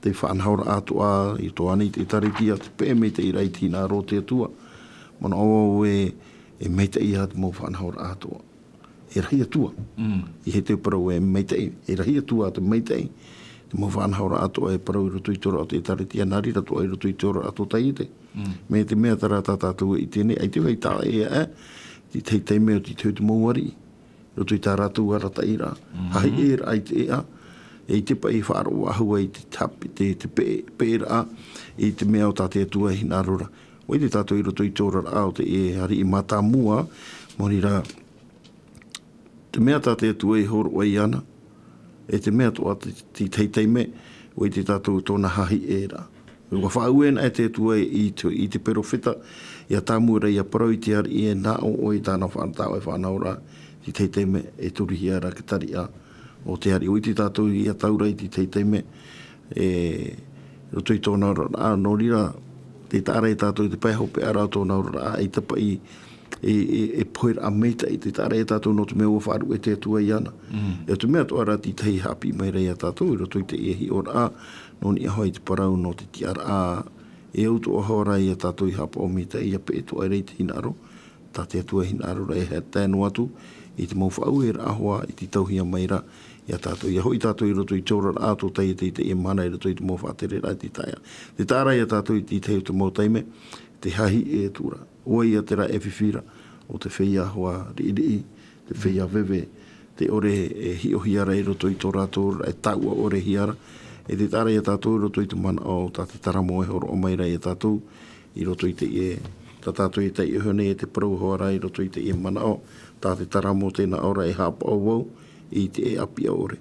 te faʻanahoraʻa atoʻa, i roto ānei i te ʻĒtārētia, te peʻe maitaʻi ra i te hinaʻaro o te Atua. Manaʻo au ē, e maitaʻi ā te mau faʻanahoraʻa atoʻa. E rahi atu ā. ʻEiaha te parau e maitaʻi, e rahi atu ā te maitaʻi. Mau faʻanahoraʻa atoʻa e parau i roto i te oraraʻa o te ʻĒtārētia, nā reira atoʻa i roto i te oraraʻa tōtaiete. Mai te mea terā tā tātou e ʻite nei, ʻaita e vai taʻa ʻē aʻe, te tahi taime ʻo te tahi o te mau ariʻi, i roto i tā rātou arataʻiraʻa, haʻiʻēraʻa i te ʻēʻa, e i te paʻi faʻaroʻo ʻahua i te hape-, te, te peʻe, peʻeraʻa, i te mea ʻo tā te Atua e hinaʻaro ra. ʻUa ʻite tātou i roto i te oraraʻa o te, e, ariʻi mātāmua, maori rā, te mea tā te Atua e hōroʻa iāna, e te mea atoʻa te, te tahi taime, ʻua ʻite tātou tōna haʻiʻēraʻa. ʻUa faʻaue ana e te Atua i te, i te perofeta, ʻia tāmau ra ʻia parau i te ariʻi e nā ʻō ʻoe i tāna faʻa-, tā ʻoe faʻanahoraʻa, te tahi taime e turihia ra te tariʻa o te ariʻi. ʻUa ʻite tātou ʻia taura i te tahi taime, e, roto i tōna oraraʻa, nō reira, tē taʻa ra ia tātou te pae hopeʻa ra o tōna oraraʻa, ʻaita paʻi e, e, e poheraʻa maitaʻi, tē taʻa ra ia tātou nō te mea ʻua faʻaruʻe te Atua iāna. E te mea atoʻa rā te tahi e haʻapiʻi mai ra ia tātou, i roto i te hiʻoraʻa, nō niʻa hoʻi i te parau nō te tiʻaraʻa, e au atoʻa hoʻi ra ia tātou i haʻapaʻo maitaʻi, ʻia peʻe atoʻa ra i te hinaʻaro, tā te Atua e hinaʻaro ra e haere tae noa atu, i te mau faʻaueraʻa hoʻi, i te tauhia mai ra, ia tātou, ʻia hoʻi tātou i roto i te oraraʻa tōtaiete i teie mahana i roto i te mau faʻatereraʻa i te taʻa. Tē taʻa ra ia tātou i te tahi o te mau taime, te haʻiʻē atu ra. ʻO vai ia terā e fifi ra, ʻo te feiā hoa riʻiriʻi, te feiā veve, tē ʻore e hiʻohia ra i roto i tō rātou oraraʻa, e taua ʻorehia ra. E tē taʻa ra ia tātou i roto i te manaʻo tā te taramo e hōroʻa mai ra ia tātou, i roto i teie, tā tātou e taiʻo iho nei e te parau hoʻi ra i roto i teie manaʻo, tā te taramo tē nā ʻō ra e haʻapaʻo vau i te ʻēʻa piʻa ʻore.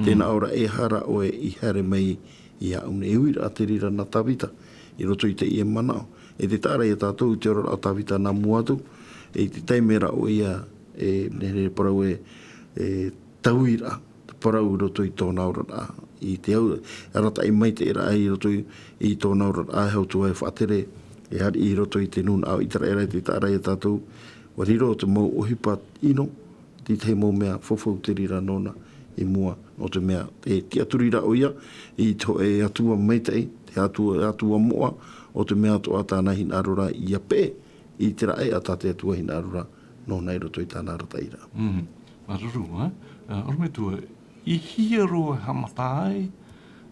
Tē nā ʻō ra e aha ra ʻoe i haere mai iāʻu nei, e uiraʻa te reira nā Tāvita, i roto i teie manaʻo. E tē taʻa ra ia tātou i te oraraʻa o Tāvita nā mua atu, e i te taime ra ʻoia, e, nehenehe parau e, e, tauiraʻa, te parau i roto i tōna oraraʻa, i te au, arataʻi maitaʻi ra i roto i, i tōna oraraʻa, e hau atu e faʻatere, e ariʻi i roto i te nūnaʻa o ʻĪteraʻera, e tē taʻa ra ia tātou, ʻua riro te mau ʻohipa ʻino, te tahi mau mea faufaʻa te reira nōna i mua, nō te mea, e tiʻaturi ra ʻoia, i te hōʻē Atua maitaʻi, te Atua, Atua moʻa, ʻo te mea atoʻa tāna hinaʻaro ra ʻia peʻe, i te raʻi a tā te Atua hinaʻaro ra, nōna i roto i tāna arataʻiraʻa. Māuruuru, ā? Ā, ʻorometua, i hea roa e haʻamata ai,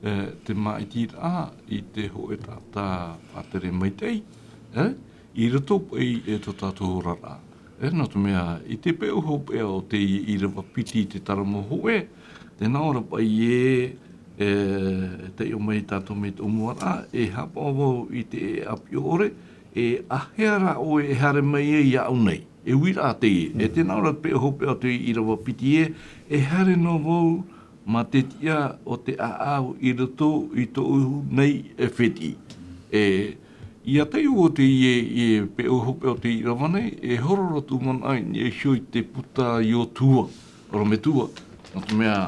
ā, te māʻitiraʻa i te hōʻē taʻata faʻatere maitaʻi, ā, i roto paʻi i tō tātou oraraʻa. E, nō te mea, i te peʻo hopeʻa o te ʻīrava piti i te taramo hōʻē, tē nā ʻō ra paʻi ē, e, taiʻo mai tātou mai te ʻōmuaraʻa, e haʻapaʻo vau i te ʻēʻa piʻo ʻore, e āhea rā ʻoe e haere mai ai iāʻu nei? E uiraʻa teie, e tē nā ʻō ra te peʻo hopeʻa o te ʻīrava piti ē, e haere noa vau mā te tiʻa o te ʻāʻau i roto i tōʻu nei e fētiʻi. E, ʻia taiʻo vau i teie, e peʻo hopeʻa o te ʻīrava nei, e horo roa tōʻu manaʻo i niʻa iho i te puta Iosua, ʻorometua, nō te mea,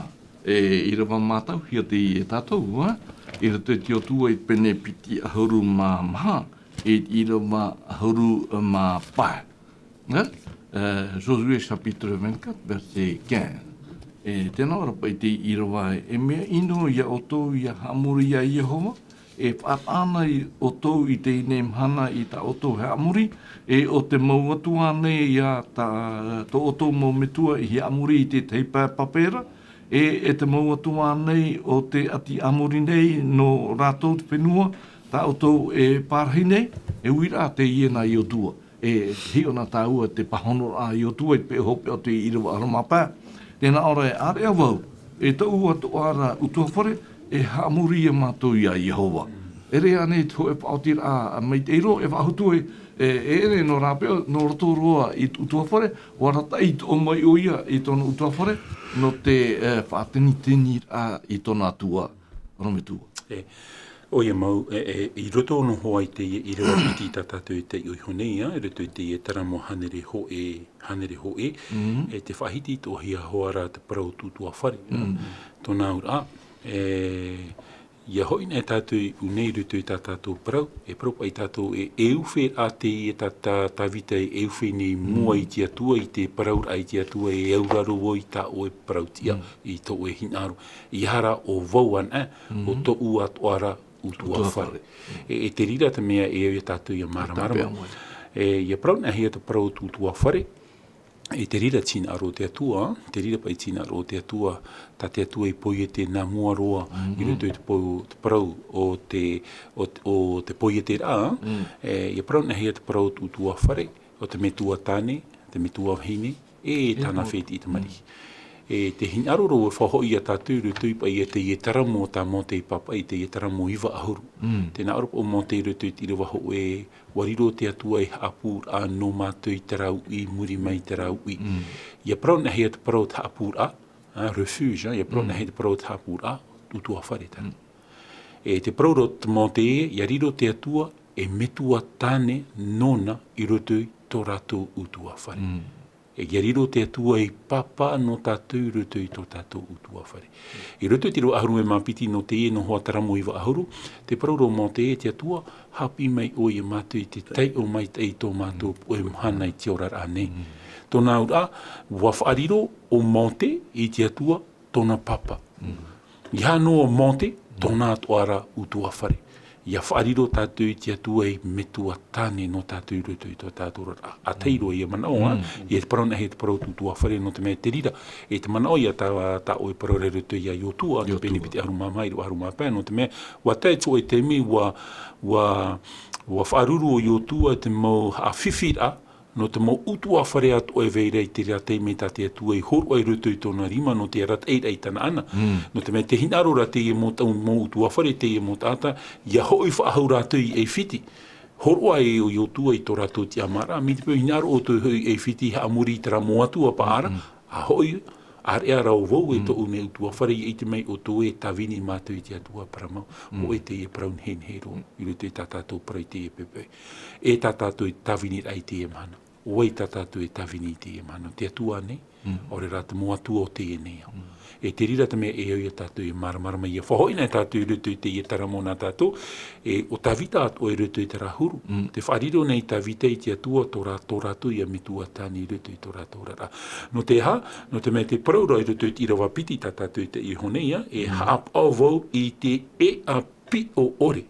e ʻīrava mātauhia teie e tātou, ā? I roto i te Iosua i te pene piti ʻahuru mā maha, e ʻīrava ʻahuru mā pae. Ā? Ā, Josué chapitre vingt-quatre, verset quinze. E tē nā ʻō ra paʻi te ʻīrava, e mea ʻino ia ʻoutou ʻia haʻamori ia Iehova, e faʻataʻa na ʻoutou i teie nei mahana i tā ʻoutou haʻamori, e ʻo te mau atua nei ia tā, tō ʻoutou mau metua i haʻamori i te tahi pae pape ra, e, e te mau atua nei o te ʻāti Amori nei nō rātou te fenua, tā ʻoutou e parahi nei, e uiraʻa teie nā Iosua. E hiʻo na tāua te pāhonoraʻa a Iosua i te peʻo hopeʻa o te ʻīrava ʻahuru mā pae. Tē nā ʻō ra e ārea vau, e tōʻu atoʻa ra ʻutuāfare, e haʻamori ia mātou ia Iehova. ʻEʻere ānei te hōʻē faʻaotiraʻa maitaʻi roa, e faʻahotu e, e, e ʻere nō rāpae, nō roto roa i te ʻutuāfare, ʻua arataʻi i toʻo mai ʻoia i tōna ʻutuāfare, nō te, e, faʻateniteniraʻa i tōna Atua, ʻorometua. E, ʻoia mau, e, e, i roto noa hoʻi i te ʻīrava piti tā tātou e taiʻo iho nei, ā, i roto i te taramo hānere hōʻē, hānere hōʻē, e te faʻahiti atoʻahia hoʻi ra te parau ʻutuāfare, ā. Tōna auraʻa, e, ʻia hoʻi na e tātou i ʻō nei i roto i tā tātou parau, e parau paʻi tātou e, e ʻufe ā teie tā, tā, Tāvita e, e ʻufe nei mua i te Atua, i te parauraʻa i te Atua, e auraro vau i tā ʻoe parau tiʻa, i tō ʻoe hinaʻaro. ʻEiaha rā ʻo vau anaʻe, ʻo tōʻu atoʻa ra ʻutuāfare. E, e te reira te mea e au ia tātou ʻia māramarama. E, ʻia parau anaʻe hia te parau ʻutuāfare, E te reira te hinaʻaro o te Atua, te reira paʻi te hinaʻaro o te Atua, tā te Atua i poiete nā mua roa i roto i te pou, te parau o te, o, o te poieteraʻa, e, ʻia parau nei te parau o te ʻutuāfare, o te metua tāne, te metua vahine, e tāna fētiʻi tamariʻi. E te hinaʻaro roa e faʻahoʻi ia tātou i roto i paʻi ia teie taramo tā Mōte i pāpaʻi, teie taramo iva ʻahuru. Te hinaʻaro paʻi o Mōte i roto i te ʻīrava hōʻē, ʻua riro te Atua ei haʻapūraʻa nō mātou i terā uʻi, i muri mai i terā uʻi. ʻIa parau nei te parau o te haʻapūraʻa, a, refuge, a, ʻia parau nei te parau o te haʻapūraʻa, ʻutuāfare tāna. E te parau ra o te Mōte, ʻia riro te Atua ei metua tāne nōna i roto i tō rātou ʻutuāfare. E ʻia riro te Atua ei pāpā nō tātou i roto i tō tātou ʻutuāfare. I roto i te ʻīrava ʻahuru mā piti nō teie noa taramo iva ʻahuru, te parau ra o Mōte, e te Atua, haʻapiʻi mai ʻoe ia mātou i te taiʻo maitaʻi i tō mātou puʻe mahana i te oraraʻa nei. Tōna auraʻa, ʻua faʻariro ʻo Mōte i te Atua tōna pāpā. ʻEiaha noa ʻo Mōte, tōna atoʻa ra ʻutuāfare. ʻIa faʻariro tātou i te Atua ei metua tāne nō tātou i roto i tō tātou oraraʻa. ʻA tahi roa ʻia manaʻo, a, ʻia te parau nei te parau o te ʻutuāfare nō te mea te reira. E te manaʻo ia tā, tā ʻoe parau ra i roto ia Iosua, te pene piti ʻahuru mā maha, ʻīrava ʻahuru mā pae, nō te mea, ʻua tae atu e taime ʻua, ʻua, ʻua faʻaruru ʻo Iosua te mau haʻafifiraʻa, nō te mau ʻutuāfare atoʻa e vai ra i terā taime tā te Atua i hōroʻa i roto i tōna rima nō te arataʻiraʻa i Tanaana. Nō te mea te hinaʻaro ra teie mau ta-, mau ʻutuāfare, teie mau taʻata, ʻia hoʻi faʻahou rātou i ʻAifiti. Hōroʻa e ʻo Iosua i tō rātou tiʻamāraʻa, mai te peu hinaʻaro ʻoutou e hoʻi i ʻAifiti, haʻamori i terā mau atua paʻari ra, ʻa hoʻi, ʻāreʻa rā ʻo vau e tōʻu nei ʻutuāfare, ʻia ʻite mai ʻoutou e tāvini mātou i te Atua parau mau. Hōʻē teie parau nehenehe roa, i roto i tā tātou parau i teie poʻipoʻi. E tā tātou e tāviniraʻa i teie mahana. ʻO vai tā tātou e tāvini i teie mahana? Te Atua nei, ʻaore rā te mau atua o teie nei ao. E te reira te mea e au ia tātou e māramarama, ʻia faʻahoʻi nei tātou i roto i teie taramo nā tātou, e ʻo Tavita atoʻa i roto i terā huru. Tē faʻariro nei Tavita i te Atua tō rā-, tō rātou ia metua tāne i roto i tō rātou oraraʻa. Nō te aha? Nō te mea te parau ra i roto i te ʻīrava piti tā tātou i te iho nei, a, e haʻapaʻo vau i te ʻēʻa piʻo ʻore.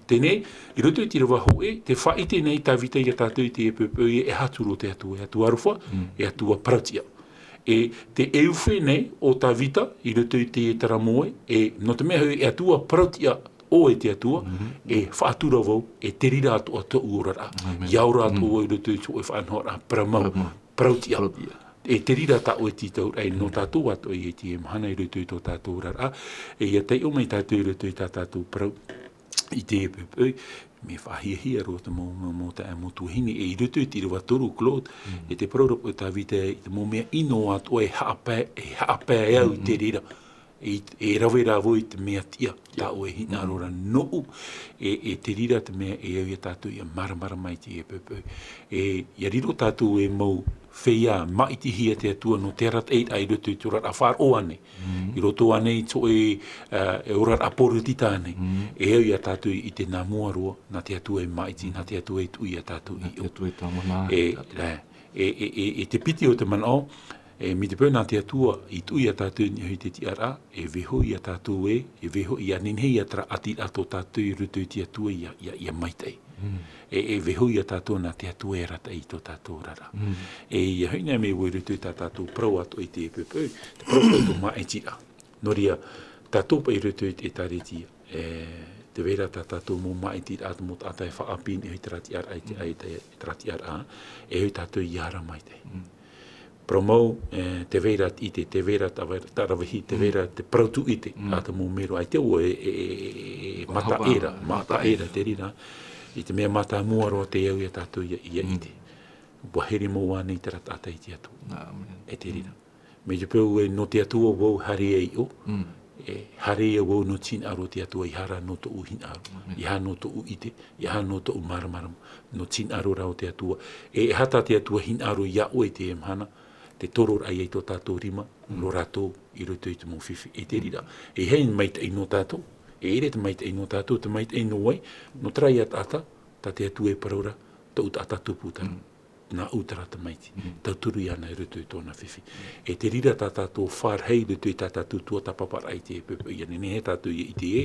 Teie nei, i roto i te ʻīrava hōʻē, tē faʻaʻite nei Tavita ia tātou i te poʻipoʻi, e aha atu ra te Atua, e Atua aroha, e Atua parautiʻa. E tē ʻeufe nei ʻo Tavita i roto i te taramo ē, e nō te mea hoʻi e Atua parautiʻa ʻoe te Atua, e faʻatura vau, e te reira atoʻa tōʻu oraraʻa. ʻIa ora atoʻa vau i roto i tōʻu faʻanahoraʻa parau mau, parautiʻa. E te reira tā ʻoe tītauraʻa, e nō tātou atoʻa ia i teie mahana i roto i tō tātou oraraʻa, e ʻia taiʻo mai tātou i roto i tā tātou parau i teie poʻipoʻi, mea faʻahiahia roa te mau, mau, mau taeaʻe, mau tuahine, e i roto i te ʻīrava toru, Claude, e te parau ra paʻi o Tavita, i te mau mea ʻino atoʻa e haʻapae, e haʻapae au i te reira. E, e rave rā vau i te mea tiʻa, tā ʻoe e hinaʻaro ra nōʻu, e, e te reira te mea e au ia tātou ʻia māramarama i teie poʻipoʻi. E, ʻia riro tātou ei mau feiā, māʻitihia te Atua nō te arataʻiraʻa i roto i te oraraʻa faʻaroʻo ānei. I roto ānei i tō ʻoe, ā, e oraraʻa pōritita ānei. E au ia tātou i ʻite nā mua roa, nā te Atua e māʻiti, nā te Atua e tuʻu ia tātou i ʻō. Nā te Atua e tāmana. E, e, e, e, e te piti o te manaʻo, e, mai te peu nā te Atua i tuʻu ia tātou i niʻa i te tiʻaraʻa, e vaiiho ia tātou ē, e vaiiho ʻia nehenehe ia terā ʻātiraʻa tō tātou i roto i te Atua ʻia, ʻia, ʻia maitaʻi. E, e vaiiho ia tātou nā te Atua e arataʻi i tō tātou oraraʻa. E ʻia hoʻi nei mai vau i roto i tā tātou parau atoʻa i teie poʻipoʻi, te parau paʻi o te māʻitiraʻa. Nō reira, tātou paʻi i roto i te ʻĒtārētia, e, tē vai ra tā tātou mau māʻitiraʻa, te mau taʻata e faʻaʻāpī i niʻa i terā tiʻaraʻa, i te, i te, i terā tiʻaraʻa, e hoʻi tātou ʻia ara maitaʻi. Parau mau, e, tē vai ra te ʻite, tē vai ra te ʻava-, te ʻaravihi, tē vai ra te parau tūʻite, a te mau mero, ʻaita vau e, e, e, e, e mataʻera, mataʻera te reira. I te mea mātāmua roa tē au ia tātou ʻia, ʻia ʻite. ʻUa here mau ānei terā taʻata i te Atua. E te reira. Mai te peu ē nō te Atua vau e haere ai i ʻō, e haere ai vau nō te hinaʻaro o te Atua, ʻeiaha nō tōʻu hinaʻaro, ʻeiaha nō tōʻu ʻite, ʻeiaha nō tōʻu māramarama, nō te hinaʻaro rā o te Atua. E, e aha tā te Atua hinaʻaro ia ʻoe i teie mahana, te tororaʻa ia i tō tātou rima, nō rātou i roto i te mau fifi. E te reira, e ʻeiaha e maitaʻi nō tātou, e ʻere te maitaʻi nō tātou, te maitaʻi nō vai, nō terā ïa taʻata, tā te Atua e parau ra, tōʻu taʻata tupu terā. Nāʻu terā tamaiti, tauturu iāna i roto i tōna fifi. E te reira tā tātou fārahi i roto i tā tātou tuatāpaparaʻa i teie poʻipoʻi, ʻia nehenehe tātou ʻia ʻite ē,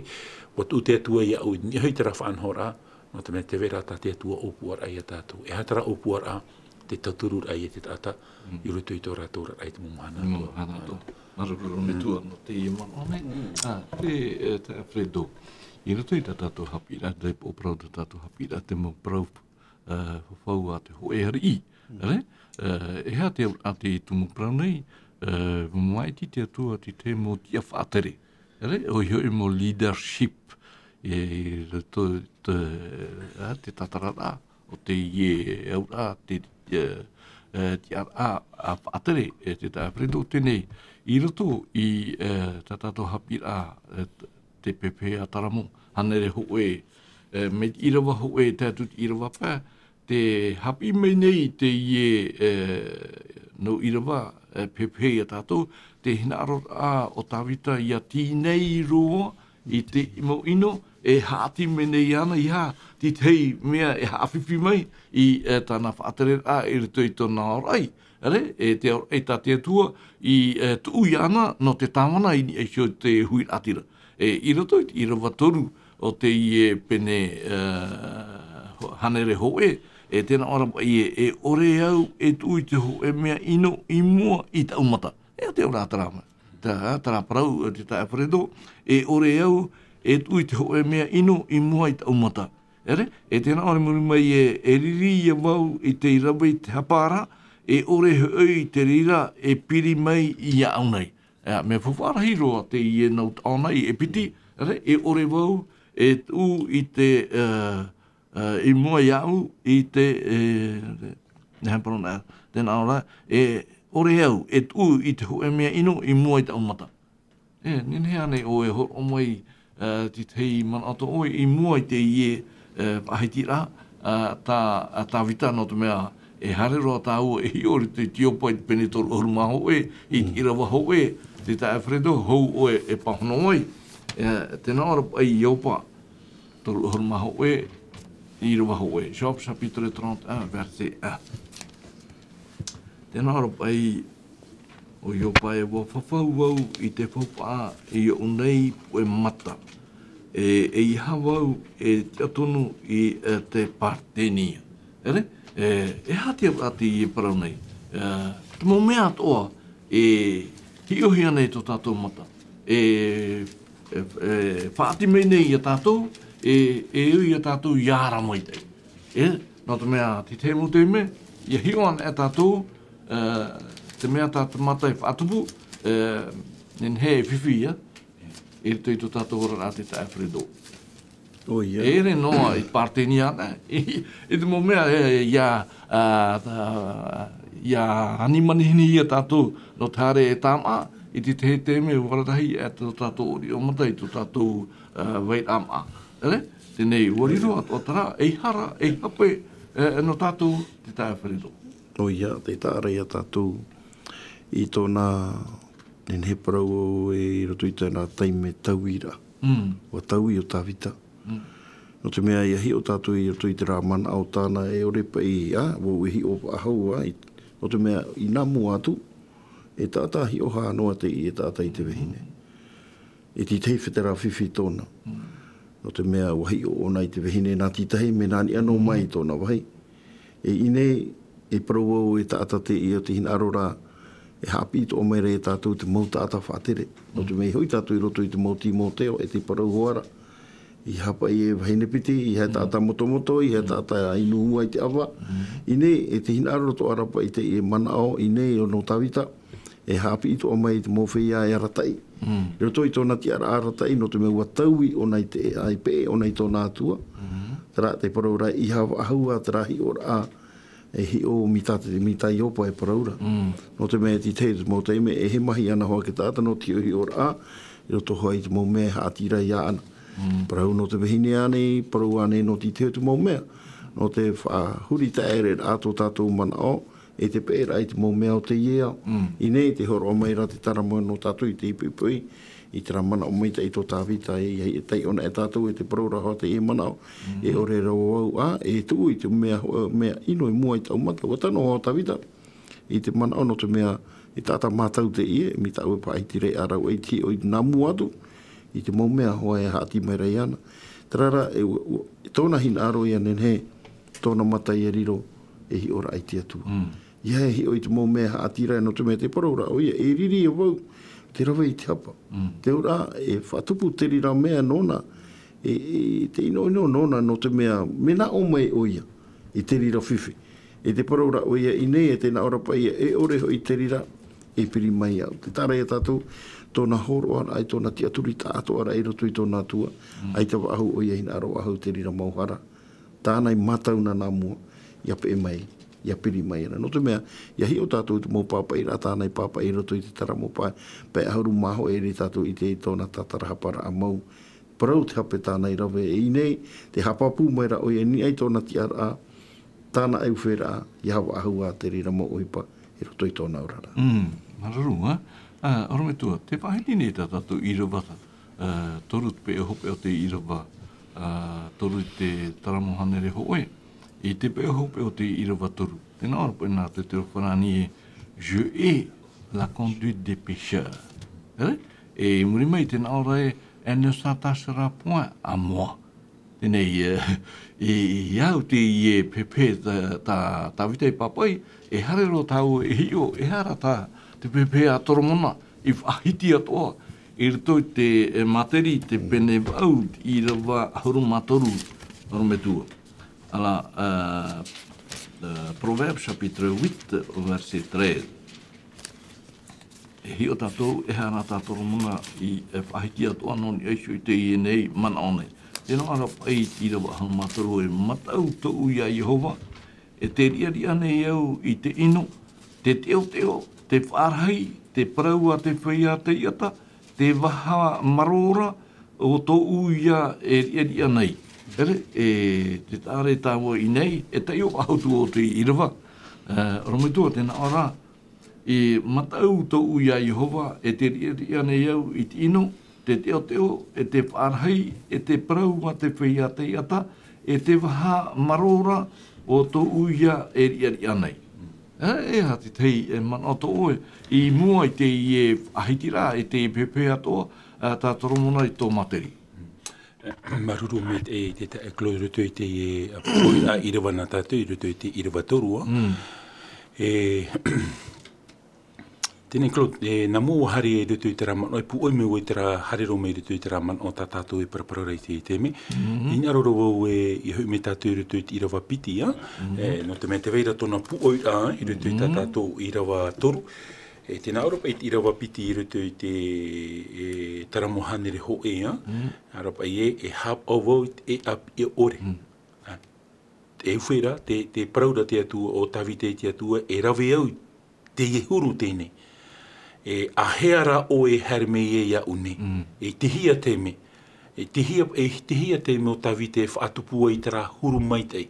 ʻua tuʻu te Atua iāʻu i niʻa hoʻi terā faʻanahoraʻa, nō te mea tē vai ra tā te Atua ʻōpuaraʻa ia tātou. E aha terā ʻōpuaraʻa? te tauturu raʻa i te taʻata, i roto i tō rātou raʻa i te mau mahana atoʻa. Māuruuru metua nō teie manaʻo nei. Ā, te, e, te Alfredo. I roto i tā tātou haʻapiʻiraʻa, te parau tā tātou haʻapiʻiraʻa, te mau parau, ā, fafau a te hōʻē ariʻi. Āre? Ā, e aha te auraʻa tei tumu parau nei, ā, maʻiti te Atua i te mau tiʻa faʻatere. Āre? ʻOia hoʻi mau leadership. E, i roto i te, ā, te tātararaʻa o teie auraʻa, te, e, e, tiʻaraʻa, ā, faʻatere, e, te taʻata Alfredo teie. I roto i, e, tā tātou haʻapiʻiraʻa, e, te pēpē a Taramo, hānere hōʻē, e, mai te ʻīrava hōʻē, tae atu i te ʻīrava pae, tē haʻapiʻi mai nei teie, e, nau ʻīrava, e, pēpē ia tātou, te hinaʻaroraʻa o Tāvita ʻia tīnai roa i te mau ʻino e haʻati mai nei iāna, ʻeiaha te tahi mea e haʻafifi mai i, e, tāna faʻatereraʻa i roto i tōna aoraʻi. Āre, e te aoraʻi tā te Atua i, e, tuʻu iāna nō te tāvana i niʻa iho i te huiraʻatira. E, i roto i te ʻīrava toru o teie pene, e, hānere hōʻē, e tē nā ʻō ra paʻi ē, e ʻore au e tuʻu i te hōʻē mea ʻino i mua i taʻu mata. E te auraʻa terā mea. Terā, terā parau, e te taʻata Alfredo, e ʻore au e tuʻu i te hōʻē mea ʻino i mua i taʻu mata. Āre, e tē nā ʻō ra i muri mai ē, e riri ia vau i te rave i te hapa ra, e ʻore hoʻi te reira e piri mai iāʻu nei. E, mea faufaʻa rahi roa teie nau taʻo na i ʻēpiti, āre, e ʻore vau e tuʻu i te, e, e, i mua iāʻu i te, e, e, nehenehe parau na, tē nā ʻō ra, e ʻore au e tuʻu i te hōʻē mea ʻino i mua i taʻu mata. E, nehenehe ānei ʻoe e hōroʻa mai, e, te tahi manaʻo tō ʻoe i mua i teie, e, faʻahitiraʻa, e, tā, e, Tāvita, nō te mea e haere roa tāua e hiʻo i roto i te Ioba i te pene toru ʻahuru mā hōʻē, i te ʻīrava hōʻē, te taʻata Alfredo, hou ʻoe e pāhono ai. E, tē nā ʻō ra paʻi i Ioba, toru ʻahuru mā hōʻē, ʻīrava hōʻē. Job chapitre trente et un, verset un. Tē nā ʻō ra paʻi ʻo Ioba ē, ʻua fafau vau i te faufaʻa i oʻu nei puʻe mata. E, ʻeiaha vau e tiʻa tonu i, e, te Paretenia. Āre? E, e aha te auraʻa teie parau nei? E, te mau mea atoʻa e hiʻohia nei tō tātou mata. E, e, e, faʻati mai nei ia tātou, e, e ui ia tātou ʻia ara maitaʻi. E, nō te mea, te tahi mau taime, ʻia hiʻo ana e tātou, e, te mea tā te mata e faʻatupu, e, nehenehe e fifi ia, i roto i tō tātou oraraʻa te taʻata Alfredo. ʻOia. E ʻere noa i Paretenia ana, i, i te mau mea, e, ʻia, a, a, ʻia ani manihini ia tātou, nō te haere e tāmaʻa, i te tahi taime, ʻua rarahi e tō tātou ʻōriʻo mata i tō tātou, a, vairaʻa maʻa. Āre? Teie, ʻua riro atoʻa terā, ʻeiaha ra, e hape, e, nō tātou, te taʻata Alfredo. ʻOia, tē taʻa ra ia tātou i tōna nehenehe parau ē i roto i tōna taime tauiraʻa. Mm. ʻUa taui ʻo Tāvita. Mm. Nō te mea ʻia hiʻo tātou i roto i terā manaʻo tāna e ʻore paʻi, a, vau e hiʻo faʻahou, a, i, nō te mea i nā mua atu, e taʻata hiʻohia noa teie taʻata i te vahine. E te tahi fetera fifi tōna. Mm. Nō te mea ʻua hiʻo ʻōna i te vahine nā te tahi mea nā niʻa noa mai i tōna vāhi. E ʻinei, e parau vau e taʻata teie ʻo te hinaʻaro ra, e haʻapiʻi atoʻa mai ra ia tātou te mau taʻata faʻatere. Nō te mea i hoʻi tātou i roto i te mau Timoteo, e te parau hoʻi ra. ʻEiaha paʻi e vahine piti, ʻeiaha e taʻata motomoto, ʻeiaha e taʻata inu ua i te ʻava. Mm. ʻInei, e te hinaʻaro atoʻa ra paʻi teie manaʻo, ʻinei ʻo nō Tāvita, e haʻapiʻi atoʻa mai i te mau feiā e arataʻi. Mm. I roto i tōna tiʻaraʻa arataʻi, nō te mea ʻua taui ʻōna i te, ʻa, e peʻe ʻōna i tōna Atua. Mm. Terā te parau ra, ʻeiaha faʻahou ā terā hiʻoraʻa, e hiʻo mai tā te, mai tā Ioba e parau ra. Mm. Nō te mea e te tahi mau taime, e hē mahi ana hoʻi te taʻata nō te hiʻoraʻa, i roto hoʻi i te mau mea e haʻati ra iāna. Mm. Parau nō te vahine ānei, parau ānei nō te tahi mau mea. Nō te faʻahuri taʻere ra tō tātou manaʻo, e te peʻeraʻa i te mau mea o teie ao. Mm. ʻInei, tē hōroʻa mai ra te Taramo nō tātou i te poʻipoʻi, i terā manaʻo maitaʻi tō Tāvita, e, e, e taiʻo ana e tātou e te parau ra hoʻi teie manaʻo, mm, e ʻore roa vau, a, e tuʻu i te mea, mea ʻino i mua i taʻu mata, ʻua tano hoʻi Tāvita i te manaʻo nō te mea, e taʻata mātau teie, mai tāʻu e faʻahitiraʻa ra, ʻua ʻite hoʻi nā mua atu, i te mau mea hoʻi e haʻati mai ra iāna. Terā rā, e, ʻua, ʻua, e tōna hinaʻaro ʻia nehenehe, tōna mata ʻia riro, e hiʻo ra i te Atua. Mm. ʻEiaha e hiʻo i te mau mea haʻati ra, nō te mea tē parau ra ʻoia, e riri au vau, te rave i te hapa. Mm. Te auraʻa, e faʻatupu te reira mea nōna, e, e te ʻinoʻino nōna, nō te mea, mea nā ʻō mai ʻoia, i te reira fifi. E tē parau ra ʻoia i ʻō nei, e tē nā ʻō ra paʻi ʻoia, e ʻore hoʻi te reira, e piri mai au. Tē taʻa ra ia tātou, tōna hōroʻa ra, ʻaita tōna tiʻaturi taʻatoʻa ra i roto i tōna Atua, mm, ʻaita faʻahou ʻoia hinaʻaro faʻahou te reira mau hara. Tāna i mātauna nā mua, ʻia peʻe mai, ʻia piri mai ra. Nō te mea, ʻia hiʻo tātou i te mau pāpaʻi ra, tāna i pāpaʻi i roto i te taramo pae, pae ʻahuru mā hōʻē e ʻere tātou i te, i tōna tātarahapa ra mau. Parau te hape tāna i rave e ʻō nei, tē haʻapāpū mai ra ʻoia i niʻa i tōna tiʻaraʻa, tāna ʻauferaʻa, ʻia faʻahou ā te reira mau ʻohipa i roto i tōna oraraʻa. Mm, māuruuru, ā? Ā, ʻorometua, tē faʻahiti nei tā tātou ʻīrava, ā, toru te peʻe hopeʻa o te ʻīrava, ā, toru i te taramo hānere hōʻē, i te peʻe hopeʻa o te ʻīrava toru. Tē nā ʻō ra paʻi nā te, te reo farāni ē, je hais la conduite des pécheurs. ʻĒ? E i muri mai tē nā ʻō ra ē, elle ne s'attachera point à moi. Teie nei, e, i, i au teie pēpē tā, tā, Tāvita i pāpaʻi, e haere roa tāua e hiʻo, e aha rā tā, te pēpē a Toromona, i faʻahiti atoʻa, i roto i te, e, Māteri, te pene vaʻu, ʻīrava ʻahuru mā toru, ʻorometua. Alors, euh, euh, Proverbes chapitre huit, verset treize. E hiʻo tātou, e aha rā tā Toromona i, e faʻahiti atoʻa nō niʻa iho i teie nei manaʻo nei. Tē nā ʻō ra paʻi i te ʻīrava ʻahuru mā toru, e mataʻu tōʻu iā Iehova, e tē riʻariʻa nei au i te ʻino, te teʻoteʻo, te faʻarahi, te parau a te feiā taiʻata, te vaha marō ra, ʻo tōʻu ia e riʻariʻa nei. ʻĒ, e, tē taʻa ra tāua i ʻō nei, e taiʻo faʻahou atu ʻo te ʻīrava. E, ʻorometua, tē nā ʻō ra, e mataʻu tōʻu iā Iehova, e tē riʻariʻa nei au i te ʻino, te teʻoteʻo, e te faʻarahi, e te parau a te feiā taiʻata, e te vaha marō ra, ʻo tōʻu ia e riʻariʻa nei. E, e aha te tahi, e manaʻo tō ʻoe, i mua i teie faʻahitiraʻa, i te pēpē atoʻa, ā, tā Toromona i tō Māteri. Māuruuru maitaʻi te taeaʻe Claude i roto i te, e, pūʻoiraʻa ʻīrava nā tātou, i roto i te ʻīrava toru, ā. Mm. E, teie nei Claude, e, nā mua ʻua haere i roto i terā manaʻo, e pūʻoi mai vau i terā, haere roa mai i roto i terā manaʻo tā tātou e paraparau ra i teie taime. Mhm. Hinaʻaro roa vau e, e hoʻi mai tātou i roto i te ʻīrava piti, ā. Mhm. E, nō te mea tē vai ra tōna pūʻoiraʻa, i roto i tā tātou ʻīrava toru. E tē nā ʻō ra paʻi i te ʻīrava piti i roto i te, e, taramo hānere hōʻē, ā. Mm. Nā ʻō ra paʻi ē, e haʻapaʻo vau i te ʻāpī ʻore. Mm. Ā, e ufe ra, te, te parau ra te Atua, ʻo Tāvita i te Atua, e rave au i teie huru teie nei. E, āhea rā ʻoe e haere mai ai iāʻu nei? Mm. E tei hea te mea? E tei hea, e tei hea te mea ʻo Tāvita e faʻatupu ai terā huru maitaʻi?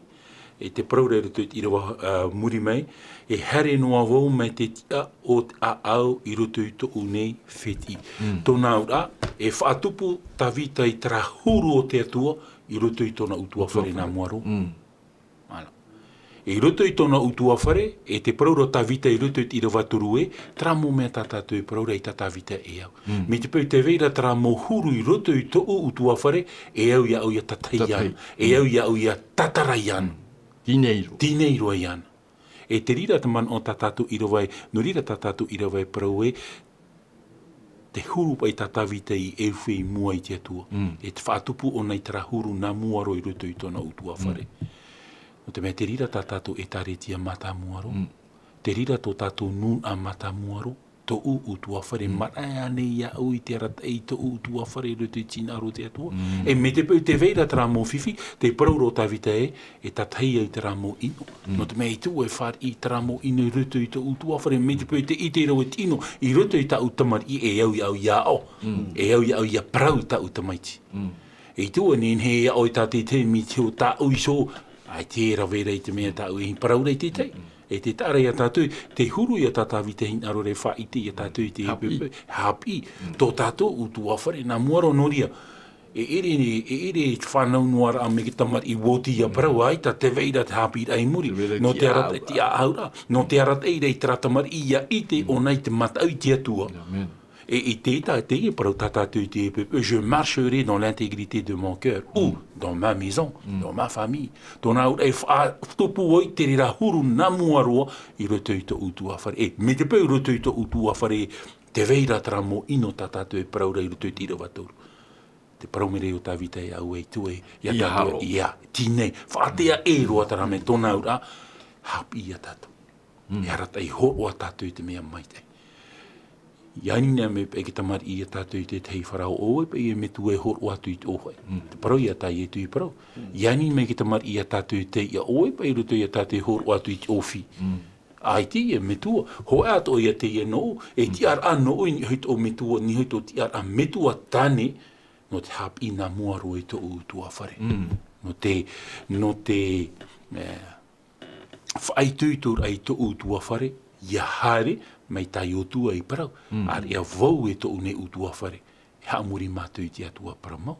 E te parau ra i roto i te ʻīrava, ā, muri mai, e haere noa vau mai te tiʻa o te ʻāʻau i roto i tōʻu nei fētiʻi. Mm. Tōna auraʻa, e faʻatupu Tāvita i terā huru o te Atua i roto i tōna ʻutuāfare nā mua roa. Mm. Voilà. I roto i tōna ʻutuāfare, e te parau ra Tāvita i roto i te ʻīrava toru ē, terā mau mea tā tātou e parau ra ʻaita Tāvita e au. Mm. Mai te peu tē vai ra terā mau huru i roto i tōʻu ʻutuāfare, e au iāʻu ʻia tātahi iāna. Tātahi. E au iāʻu ʻia tātara iāna. Mm. Tīnei roa. Tīnei roa iāna. E te reira te manaʻo tā tātou ʻīrava ē, nō reira tā tātou ʻīrava e parau ē, te huru paʻi tā Tāvita i ʻufe i mua i te Atua. Mm. E te faʻatupu ʻōna i terā huru nā mua roa i roto i tōna ʻutuāfare. Mm. Nō te mea te reira tā tātou ʻētārētia mātāmua roa. Mm. Te reira tō tātou nūnaʻa mātāmua roa. Tōʻu ʻutuāfare, mm, marae ānei iāʻu i te arataʻi i tōʻu ʻutuāfare i roto i te hinaʻaro o te Atua? Mm. E mai te peu tē vai ra terā mau fifi, te parau ra ʻo Tāvita ē, e tātahi au i terā mau ʻino. Mm. Nō te mea ʻaita vau e fāriʻi i terā mau ʻino i roto i tōʻu ʻutuāfare, mai te peu tē ʻite ra vau e te ʻino, i roto i tāʻu tamariʻi, e au iāʻu ʻia aʻo. Mm. E au iāʻu ʻia parau i tāʻu tamaiti. Mm. E ʻaita vau e nehenehe e aʻo i tā te taime i te hō tāʻu iho, ʻaita e rave ra i te mea tāʻu e parau ra i te tahi. Mm. E te taʻa ra ia tātou, te huru ia tā Tāvita hinaʻaro ra e faʻaʻite ia tātou i te hāpiʻi. Hāpiʻi. Mm. Tō tātou ʻutuāfare nā mua roa nō reira. E ʻere, e ʻere te fānau noa ra mai te tamariʻi oti ʻia parau, ʻaita tē vai ra te hāpiʻiraʻa i muri. Tē vai ra te ʻāʻau ra. Nō te arataʻi, te ʻāʻau ra. Nō te arataʻi ra i terā tamariʻi ʻia ʻite ʻōna i te mataʻu i te Atua. Amen. E i te ita, teie parau tā tātou i te pepe, je marcherai dans l'intégrité de mon cœur, ou dans ma maison, dans ma famille. Tōna auraʻa e faʻatupu ai te reira huru nā mua roa i roto i tōʻu ʻutuāfare. E, mai te peu i roto i tōʻu ʻutuāfare, tē vai ra terā mau ʻino tā tātou e parau ra i roto i te ʻīrava toru. Te parau mai ra iō Tāvita, e au e tū e, ia tātou, ia, tei nei, faʻaʻite ē roa terā mea tōna auraʻa, haʻapiʻi ia tātou. E arataʻi hōroʻa tātou i te mea maitaʻi. Ia ani nei mea paʻi te tamariʻi ia tātou i te tahi faraoa, ʻo vai paʻi e metua e hōroʻa atu i te ʻōfaʻi. Te parau ia tā Ietu i parau. Ia ani mai te tamariʻi ia tātou i te ia, ʻo vai paʻi roto ia tātou e hōroʻa atu i te ʻōfaʻi. ʻAita e metua, hōʻē atoʻa ia teie nō, e tiʻaraʻa nō, i niʻa i tō metua, niʻa i tō tiʻaraʻa metua tāne, nō te haʻapiʻi nā mua roa i tōʻu ʻutuāfare. Nō te, nō te, e, faʻaitoitoraʻa i tōʻu ʻutuāfare, ia haere, mai tā Iotua i parau. ʻAreʻa vau e tōʻu nei ʻutuāfare, e haʻamori mātou i te Atua parau mau.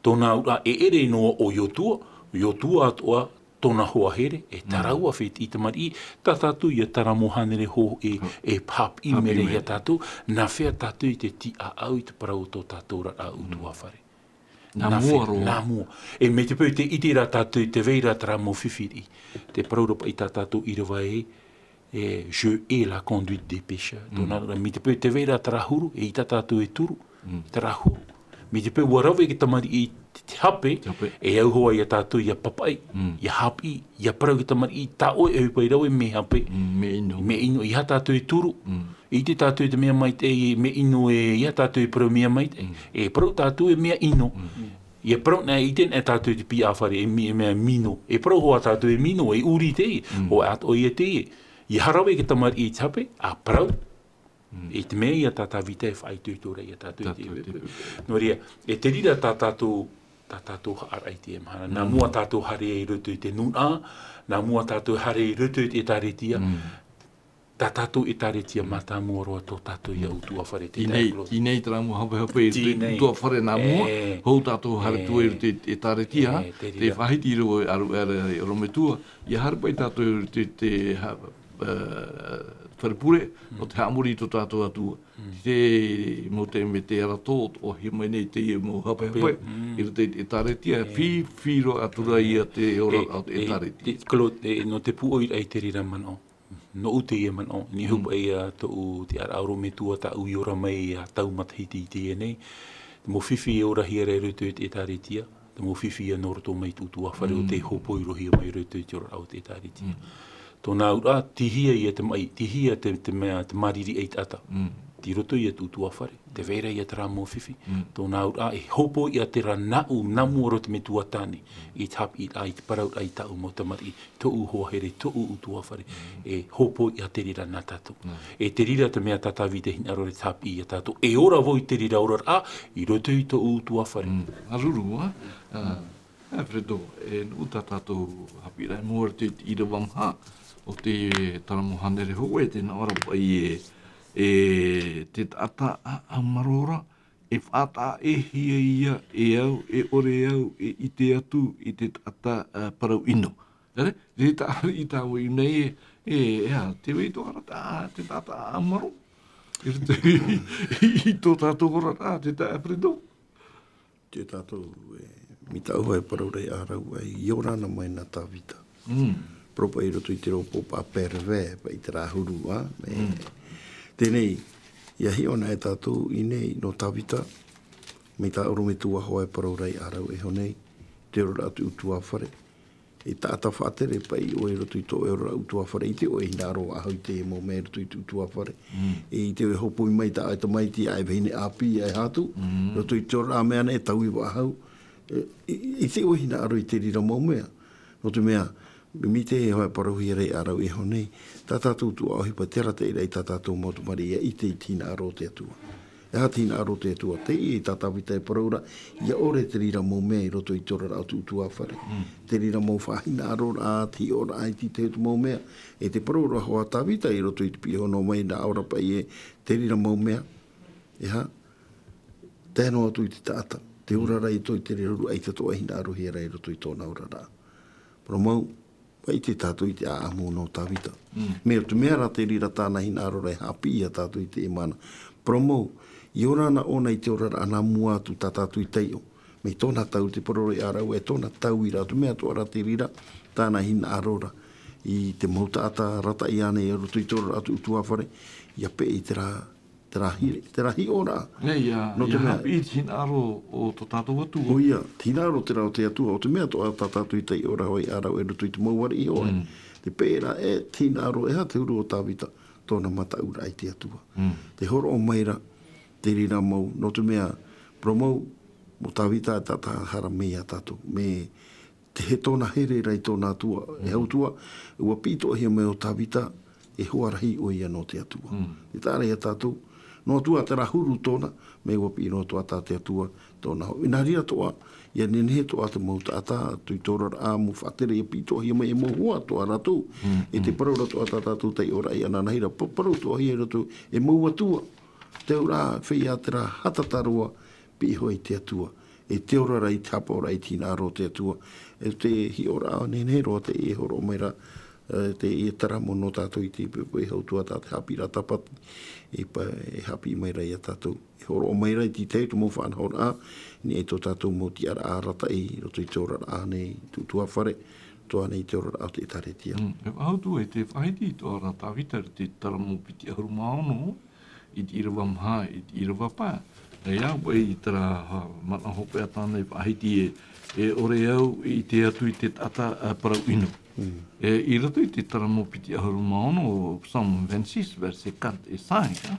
Tōna auraʻa e ʻere noa ʻo Iotua, Iotua atoʻa, tōna hoa here, e tā rāua fētiʻi tamariʻi, tā tātou ia terā mau hānere hō e, e haʻapiʻi mai ra ia tātou, nā hea tātou i te tiʻaʻau i te parau o tō tātou oraraʻa ʻutuāfare. Nā mua roa. Nā mua. E mai te peu tē ʻite ra tātou, tē vai ra terā mau fifi riʻi. Te parau ra paʻi tā tātou ʻīrava ē, e, je hais la conduite des pécheurs. Tōna, mai te peu tē vai ra terā huru, e ʻaita tātou e turu, terā huru. Mai te peu ʻua rave te tamariʻi i te, te hape, e au hoʻi ia tātou ia papaʻi, ia haʻapiʻi, ia parau te tamariʻi, tā ʻoe e ʻohipa i rave mea hape, mea ʻino, mea ʻino, ʻeiaha tātou e turu. ʻIte tātou i te mea maitaʻi, mea ʻino e, ʻeiaha tātou e parau mea maitaʻi. E parau tātou e mea ʻino. ʻIa parau na, ʻite na tātou i te piha fare, e mi-, e mea mino. E parau hoʻi tātou e mino, e ʻuri teie, ʻo atoʻa ia teie. ʻIa haere te tamariʻi i te hape, ʻa parau. I te mea ia tā Tāvita e faʻaitoito ra ia tātou i te, nō reira, e te reira tā tātou, tā tātou haʻaraʻa i teie mahana. Nā mua tātou haere i roto i te nūnaʻa, nā mua tātou haere i roto i te ʻētāretia, tā tātou ʻētāretia mātāmua roa tō tātou ia ʻutuāfare. Tēnei, tēnei terā mau hapehape i te ʻutuāfare nā mua, hou tātou haere atu i te ʻētāretia, te faʻahiti roa e aru, e aru, e aru metua, ʻia haere paʻi tātou i te, te ha-, e, fare pure, nō te haʻamori i tō tātou Atua. Te mau te mea te ara tō, ʻohie mai nei teie mau hapehape, i roto i te ʻētāretia, fifi roa atu ra ia te ora o te ʻētāretia. Te, Claude, e, nō te pūʻoiraʻa i te reira manaʻo. Nōʻu teie manaʻo, i niʻa hoʻi paʻi ia tōʻu tiʻaraʻa orometua tāʻu i ora mai ia tau matahiti i teie nei. Te mau fifi e orahia ra i roto i te ʻētāretia, te mau fifi ia nō roto mai i te ʻutuāfare ʻo tē hōpoi roa hia mai i roto i te oraraʻa o te ʻētāretia. Tōna auraʻa, tei hea ia te maʻi, tei hea te, te mea, te māriri ʻaitaʻata. Tei roto ia te ʻutuāfare, tē vai ra ia terā mau fifi. Tōna auraʻa, e hōpoi ia terā nāʻu, nā mua roa te metua tāne, i te haʻapiʻiraʻa, i te parauraʻa i tāʻu mau tamariʻi, tōʻu hoa here, tōʻu ʻutuāfare, e hōpoi ia te reira nā tātou. E te reira te mea tā Tāvita e hinaʻaro ra te haʻapiʻi ia tātou, e ora vau i te reira oraraʻa, i roto i tōʻu ʻutuāfare. Māuruuru, ā? Ā, Alfredo, e nō tā tātou haʻapiʻiraʻa i mua i te ʻīrava maha o te terā mau hānere hōʻē, tē nā ʻō ra paʻi ē, e te taʻata ʻāʻau marō ra, e faʻataʻa ʻē hia ia, e au, e ʻore au, e ʻite atu i te taʻata, ā, parau ʻino. Tere, te taʻata i tāua i nei, e, e, ā, tē vai tō ʻoe ra, ā, te taʻata ʻāʻau marō. I roto i, i, i tō tātou oraraʻa, te taʻata Alfredo. Tē tātou, e, mai tāʻu e parau ra ia ʻāraʻu, ʻia ora na mai nā Tāvita. Parau paʻi i roto i te rōpū paʻi Pervers, paʻi terā huru, ā, e, teie nei, ʻia hiʻo na e tātou i nei nō Tāvita, mai tā orometua hoʻi e parau ra ia ʻāraʻu e hō nei, te oraraʻa o te ʻutuāfare. E taʻata faʻatere paʻi ʻoe i roto i tō ʻoe oraraʻa ʻutuāfare, ʻite ʻoe e hinaʻaro faʻahou i te mau mea i roto i te ʻutuāfare. E ʻite ʻoe e hōpoi mai tā ʻoe tamaiti, ʻa e vahine ʻāpī, ʻa e hatu, i roto i te oraraʻa mea nei e taui faʻahou. E, i, ʻite ʻoe e hinaʻaro i te reira mau mea. Nō te mea, mai te hōʻē parauhia ra ia ʻāraʻu e hō nei, tā tātou tuaʻohipa, te arataʻiraʻa i tā tātou mau tamariʻi ʻia ʻite i te hinaʻaro o te Atua. E aha te hinaʻaro o te Atua? Teie tā Tāvita e parau ra, ʻia ʻore te reira mau mea i roto i te oraraʻa o te ʻutuāfare. Te reira mau faʻahinaʻaroraʻa, te hiʻoraʻa i te tahi o te mau mea. E te parau ra hoʻi a Tāvita i roto i te piha nō mai, nā ʻō ra paʻi ē, te reira mau mea, e aha, tae noa atu i te taʻata. Te oraraʻa i roto i te reira huru, ʻaita atoʻa e hinaʻarohia ra i roto i tōna oraraʻa. Parau mau, ʻua ʻite tātou i te ʻāʻamu nō Tāvita. Mai te mea rā te reira tāna hinaʻaro ra e haʻapiʻi ia tātou i teie mahana. Parau mau, I ora na ʻōna i te oraraʻa nā mua atu tā tātou i taiʻo. Mai tōna tau te parau ra i ʻāraʻu, e tōna tau i rā, te mea atoʻa rā te reira, tāna hinaʻaro ra. I te mau taʻata arataʻi ānei i roto i te oraraʻa atu utuāfare, ʻia peʻe i terā, terā hire, terā hiʻoraʻa. Nei, ʻia, Nō te ʻia mea haʻapiʻi i te hinaʻaro o tō tātou Atua. ʻO ia, te hinaʻaro terā o te Atua, ʻo te mea atoʻa tā tātou i taiʻo ra hoʻi i ʻāraʻu i roto i te mau ariʻi hoʻi. Mm. Te peʻe ra, e te hinaʻaro, e aha te huru o Tāvita, tōna mataʻuraʻa i te Atua. Mm. Te hōroʻa mai ra, te reira mau, nō te mea, parau mau, mō Tāvita e taʻata hara mai iā tātou. Mea, te, he tōna here ra i tōna Atua, e Mm. hau Atua, ʻua pītoʻahia mai ʻo Tāvita, e hoa rahi ʻoia nō te Atua. Mm. E taʻa ra iā tātou, nō Atua terā huru tōna, mea ʻua piʻi noa atoʻa tā te Atua, tōna hau. Nā reira atoʻa, ʻia nehenehe atoʻa te mau taʻata, tui tōraraʻa, mau faʻatere ʻia pītoʻahia mai, e mau hoa atoʻa rātou. Mm, E te mm. parau ra atoʻa tā tātou taiʻoraʻa i anaanahia ra, pa-, parau atoʻahia rātou, e mau atua. Te auraʻa, feiā terā hataʻata roa, piʻi hoʻi i te Atua. E te ora ra i te haʻapaʻoraʻa i te hinaʻaro o te Atua. E te hiʻoraʻa, nehenehe roa te e hōroʻa mai ra, e, te e terā mau nō tātou i te poʻipoʻi hau Atua tā te haʻapiʻiraʻa tāpati, e pa-, e haʻapiʻi mai ra iā tātou. E hōroʻa mai ra i te tahi o te mau faʻanahoraʻa, i niʻa i tō tātou mau tiʻaraʻa arataʻi, i roto i te oraraʻa nei, te utuāfare, atoʻa nei i te oraraʻa o te ʻĒtārētia. Mm, e faʻahou atu e te faʻahiti atoʻa ra Tāvita i te tara mau piti ʻahuru mā ono, i te ʻīrava maha, i te ʻīrava pae. E au paʻi i terā, ha, manaʻo hopeʻa tāna i faʻahiti ē, e ʻore au i ʻite atu i te taʻata, ā, parau ʻino. Mm. E, i roto i te tara mau piti ʻahuru mā ono, Psaume vingt-six, verset quatre et cinq, ā.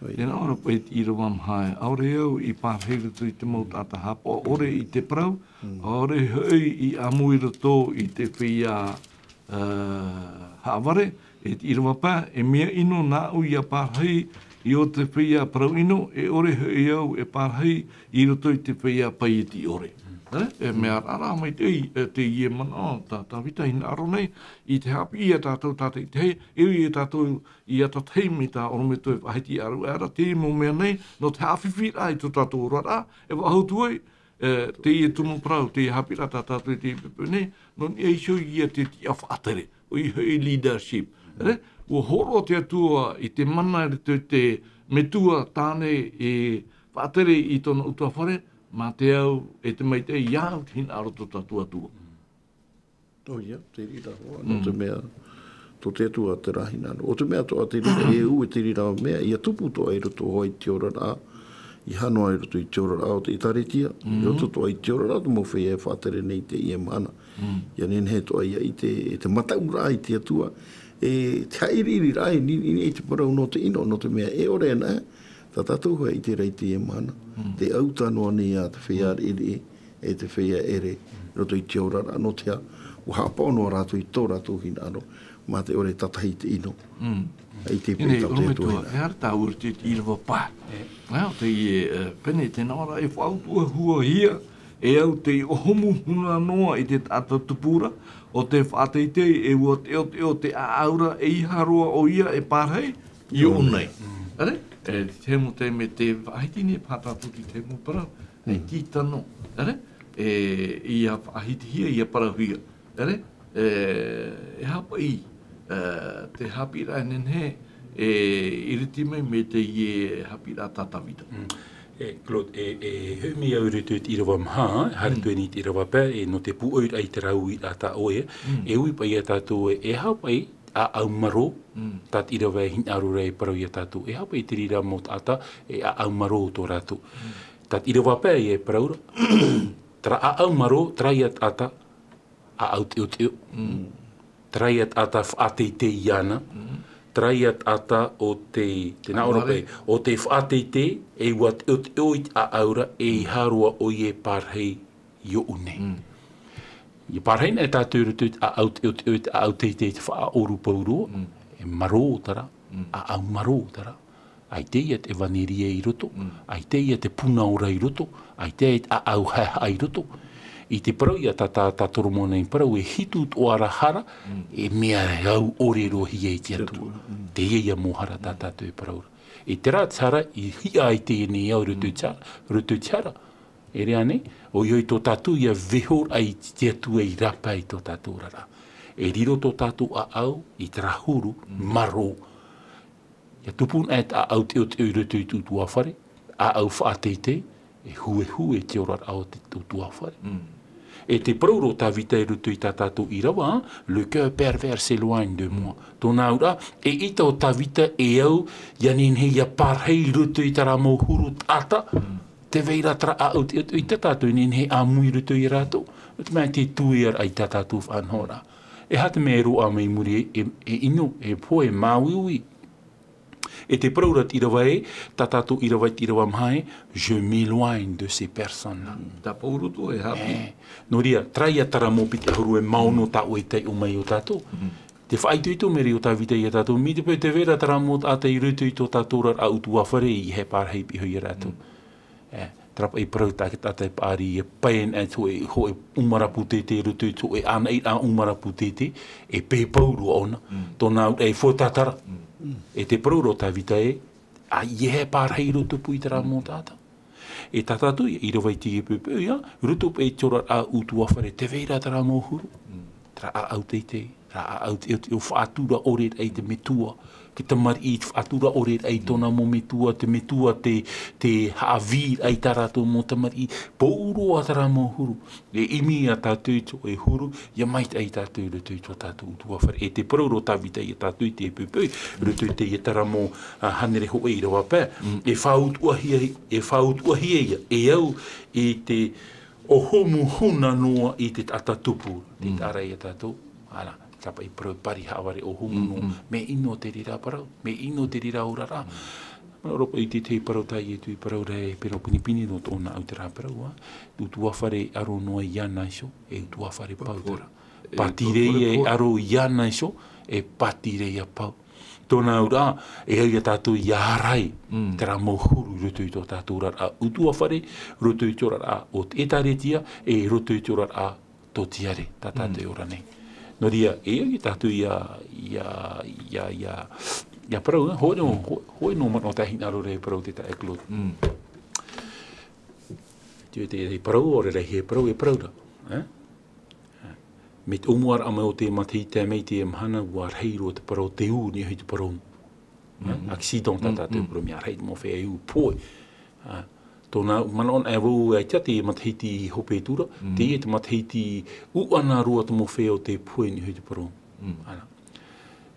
ʻOia. Tē nā ʻō ra paʻi i te ʻīrava maha ē, ʻaore au i pārahi i roto i te mau taʻata haʻapaʻo ʻore i te parau, Mm. ʻaore hoʻi i ʻamu i roto i te feiā ā, haʻavare, e te ʻīrava pae, e mea ʻino nāʻu ʻia pārahi i ʻō te feiā parau ʻino, e ʻore hoʻi au e pārahi i roto i te feiā paieti ʻore. Ē? E mea raʻa maitaʻi, e, teie manaʻo, tā, Tāvita hinaʻaro nei, i te haʻapiʻi iā tātou tātaʻitahi, e ui iā tātou ʻia tātaʻi mai tā ʻorometua e faʻahiti ʻāraʻu ra, teie mau mea nei, nō te haʻafifi ra i tō tātou oraraʻa, e faʻahou atu ai, e, teie tumu parau, teie haʻapiʻiraʻa tā tātou i te poʻipoʻi nei, nō niʻa iho ia te tiʻa faʻatere, ʻoia hoʻi leadership. Re, ʻua hōroʻa te Atua i te mana i roto i te metua tāne e faʻatere i tōna utuāfare, mā te au e te maitaʻi, ʻia au te hinaʻaro tō tātou Atua. ʻOia, te reira roa, nō te Mm. mea, tō te Atua terā hinaʻaro. ʻO te mea atoʻa te reira, e ui te reira mea, ʻia tupu atoʻa i roto hoʻi i te oraraʻa, ʻia hā noa i roto i te oraraʻa o te ʻĒtārētia, i Mm. roto atoʻa i te oraraʻa o te mau feiā e faʻatere nei i teie mahana. Mm. ʻIa nehenehe atoʻa ʻia ʻite, e te mataʻuraʻa i te Atua, e te haʻiriʻiriraʻa i ni-, i, i te parau nō te ʻino, nō te mea e ʻore ana, tā tātou hoʻi i te reira i teie mahana. Mm. Te ʻauta noa nei a te feiā Mm. riʻiriʻi, e te feiā ʻere, i roto i te oraraʻa, nō te aha, ʻua haʻapaʻo noa rātou i tō rātou hinaʻaro, mā te ʻore tātaʻi te ʻino. Mm. I te Ine, peita o te ʻorometua, hinaʻaro. E ara tāua i te ʻīrava pae. E. Ā, teie, e, pene, tē nā ʻō ra, e faʻautuʻahia, e au tei ʻohomu huna noa i te taʻata tupu ra, ʻo tē faʻateitei, e ʻua teʻoteʻo te ʻāʻau ra, ʻeiaha roa ʻoia e pārahi, i ʻō nei. Mm. Āre? E, te mau taime tē faʻahiti nei paha tātou i te mau parau. E Mm. tītano. Āre? E, ʻia faʻahitihia, ʻia parauhia. Āre? E, e aha paʻi, e, te haʻapiʻiraʻa e nehenehe, e iriti mai mai teie haʻapiʻiraʻa tā Tāvita. Mm. E, Claude, e, e, hoʻi mai au i roto i te ʻīrava maha, haere Mm. atu nei i te ʻīrava pae, e, nō te pūʻoiraʻa i terā uiraʻa tā ʻoe, Mm. e ui paʻi iā tātou, e, e aha paʻi, ʻāʻau marō, Mm. tā te ʻīrava e hinaʻaro ra e parau iā tātou. E aha paʻi te reira mau taʻata, e ʻāʻau marō tō rātou. Mm. Tā te ʻīrava pae e parau ra, terā ʻāʻau marō, terā ïa taʻata, ʻāʻau teʻoteʻo. Mm. Terā ïa taʻata faʻateitei iāna. Mm. Terā ïa taʻata ʻo te, tē nā ʻō ra Haʻavare. paʻi, ʻo tē faʻateitei, e ʻua teʻoteʻo i te ʻāʻau ra, ʻeiaha roa ʻoia e pārahi i ʻō nei. Mm. ʻIa pārahi na e tātou i roto i te ʻāʻau teʻoteʻo, i te ʻāʻau teitei, te faʻaʻoru pauroa. Mm. E marō terā, Mm. ʻāʻau marō terā. ʻAita ïa te ʻevaneria i roto, Mm. ʻaita ïa te puna ora i roto, ʻaita ïa te ʻāʻau haehaʻa i roto. I te parau ïa tā, tā, tā Toromona i parau, e hitu atoʻa ra hara, Mm. e mea au ʻore roa hia i te Te Atua. Atua, mm. Teie ïa mau hara tā Mm. tātou e parau ra. E terā te hara, i hiʻa ai teie nei au i roto i Mm. te hara, roto i te hara. E rave ānei, ʻoia hoʻi tō tātou ïa vaiiho i te Atua i rāpae i tō tātou oraraʻa. E riro tō tātou ʻāʻau i terā huru Mm. marō. ʻIa tupu na e te ʻāʻau teʻoteʻo i roto i te ʻutuāfare, ʻĀʻau faʻateitei, e huehue te oraraʻa o te, o te ʻutuāfare. E te parau ra ʻo Tavita i roto i tā tātou ʻīrava, le cœur pervers s'éloigne de moi. Tōna auraʻa, eʻita ʻo Tavita e au, ʻia nehenehe ʻia pārahi i roto i terā mau huru taʻata, tē vai ra terā ʻāʻau teʻoteʻo, eʻita tātou e nehenehe e ʻāmui i roto ia rātou. Nō te mea te tuiaraʻa i tā tātou faʻanahoraʻa. E aha te mea e roaʻa mai i muri, e, e ʻino, e pohe, e māuiui. E te parau ra te ʻīrava ē, tā tātou ʻīrava i te ʻīrava maha ē, je m'éloigne de ces personnes-là. Tāpaʻo roto e haʻapiʻi. E, nō reira, terā ia terā mau piti ʻahuru e mā ono tā ʻoe i taiʻo mai iā tātou. Te faʻaitoito mai ra ʻo Tavita iā tātou, mai te peu tē vai ra terā mau taʻata i roto i tō tātou oraraʻa ʻutuāfare ʻeiaha e pārahi pihaʻi iā rātou. E, terā paʻi parau tā te taʻata e paʻari, e pae ana atu e, hōʻē ʻumarapu tētē i roto i te hōʻē ʻānaʻiraʻa ʻumarapu tētē, e pēpau roa ʻōna. Tōna auraʻa e fua tātara. E te parau ra ʻo Tavita ē, ʻa, ʻeiaha e pārahi i roto pū i terā mau taʻata. E tā tātou ia, ʻīrava i teie poʻipoʻi ia, i roto paʻi i te oraraʻa ʻutuāfare, tē vai ra terā mau huru. Terā ʻāʻau teitei, terā ʻāʻau teʻoteʻo, faʻatura ʻore raʻa i te metua. Te tamariʻi, faʻatura ʻore raʻa i tōna mau metua, te metua tē, tē haʻavī raʻa i tā rātou mau tamariʻi, pauroa terā mau huru. E ʻimi ia tātou i te hōʻē huru, ʻia maitaʻi tātou i roto i tō tātou ʻutuāfare. E te parau ra ʻo Tavita iā tātou i teie poʻipoʻi, i roto i teie terā mau, ā, hānere hōʻē ʻīrava pae, e faʻautuʻahia, e faʻautuʻahia ia, e au i te ʻōhumu huna noa i te taʻata tupu, te taʻa ra iā tātou. Ana, terā paʻi parau e pari haʻavare ʻōhumu noa. Mea ʻino te reira parau, mea ʻino te reira oraraʻa. Manaʻo ra paʻi i te tahi parau tā Ietu i parau ra e parau pinepine nō tōna au terā parau, ā. ʻUtuāfare e ʻaro noa iāna iho, e ʻutuāfare pau terā. Pātireia e ʻaro iāna iho, e pātireia pau. Tōna auraʻa, e au ia tātou ʻia ārai, terā mau huru i roto i tō tātou oraraʻa ʻutuāfare, roto i te oraraʻa o te ʻĒtārētia, e roto i te oraraʻa tōtiare, tā tātou e ora nei. Nō reira, e au ia tātou ʻia, ʻia, ʻia, ʻia, ʻia parau, ā, hōʻē noa, hō-, hōʻē noa manaʻo tāʻu e hinaʻaro ra e parau te taeaʻe Claude. Te, te, te parau, ʻaore rā e parau, e parau ra, ā? Mai te ʻōmuaraʻa mai o te matahiti tae mai i teie mahana, ʻua rahi roa te parau, te ū, i niʻa i te parau. Accident, tā tātou e parau mai, ʻua rahi te mau feiā ū, pohe. Ā, tōna manaʻo anaʻe vau, ʻaita te matahiti hope atu ra, teie te matahiti ūʻana roa te mau feiā o tē pohe i niʻa i te parau. Ana.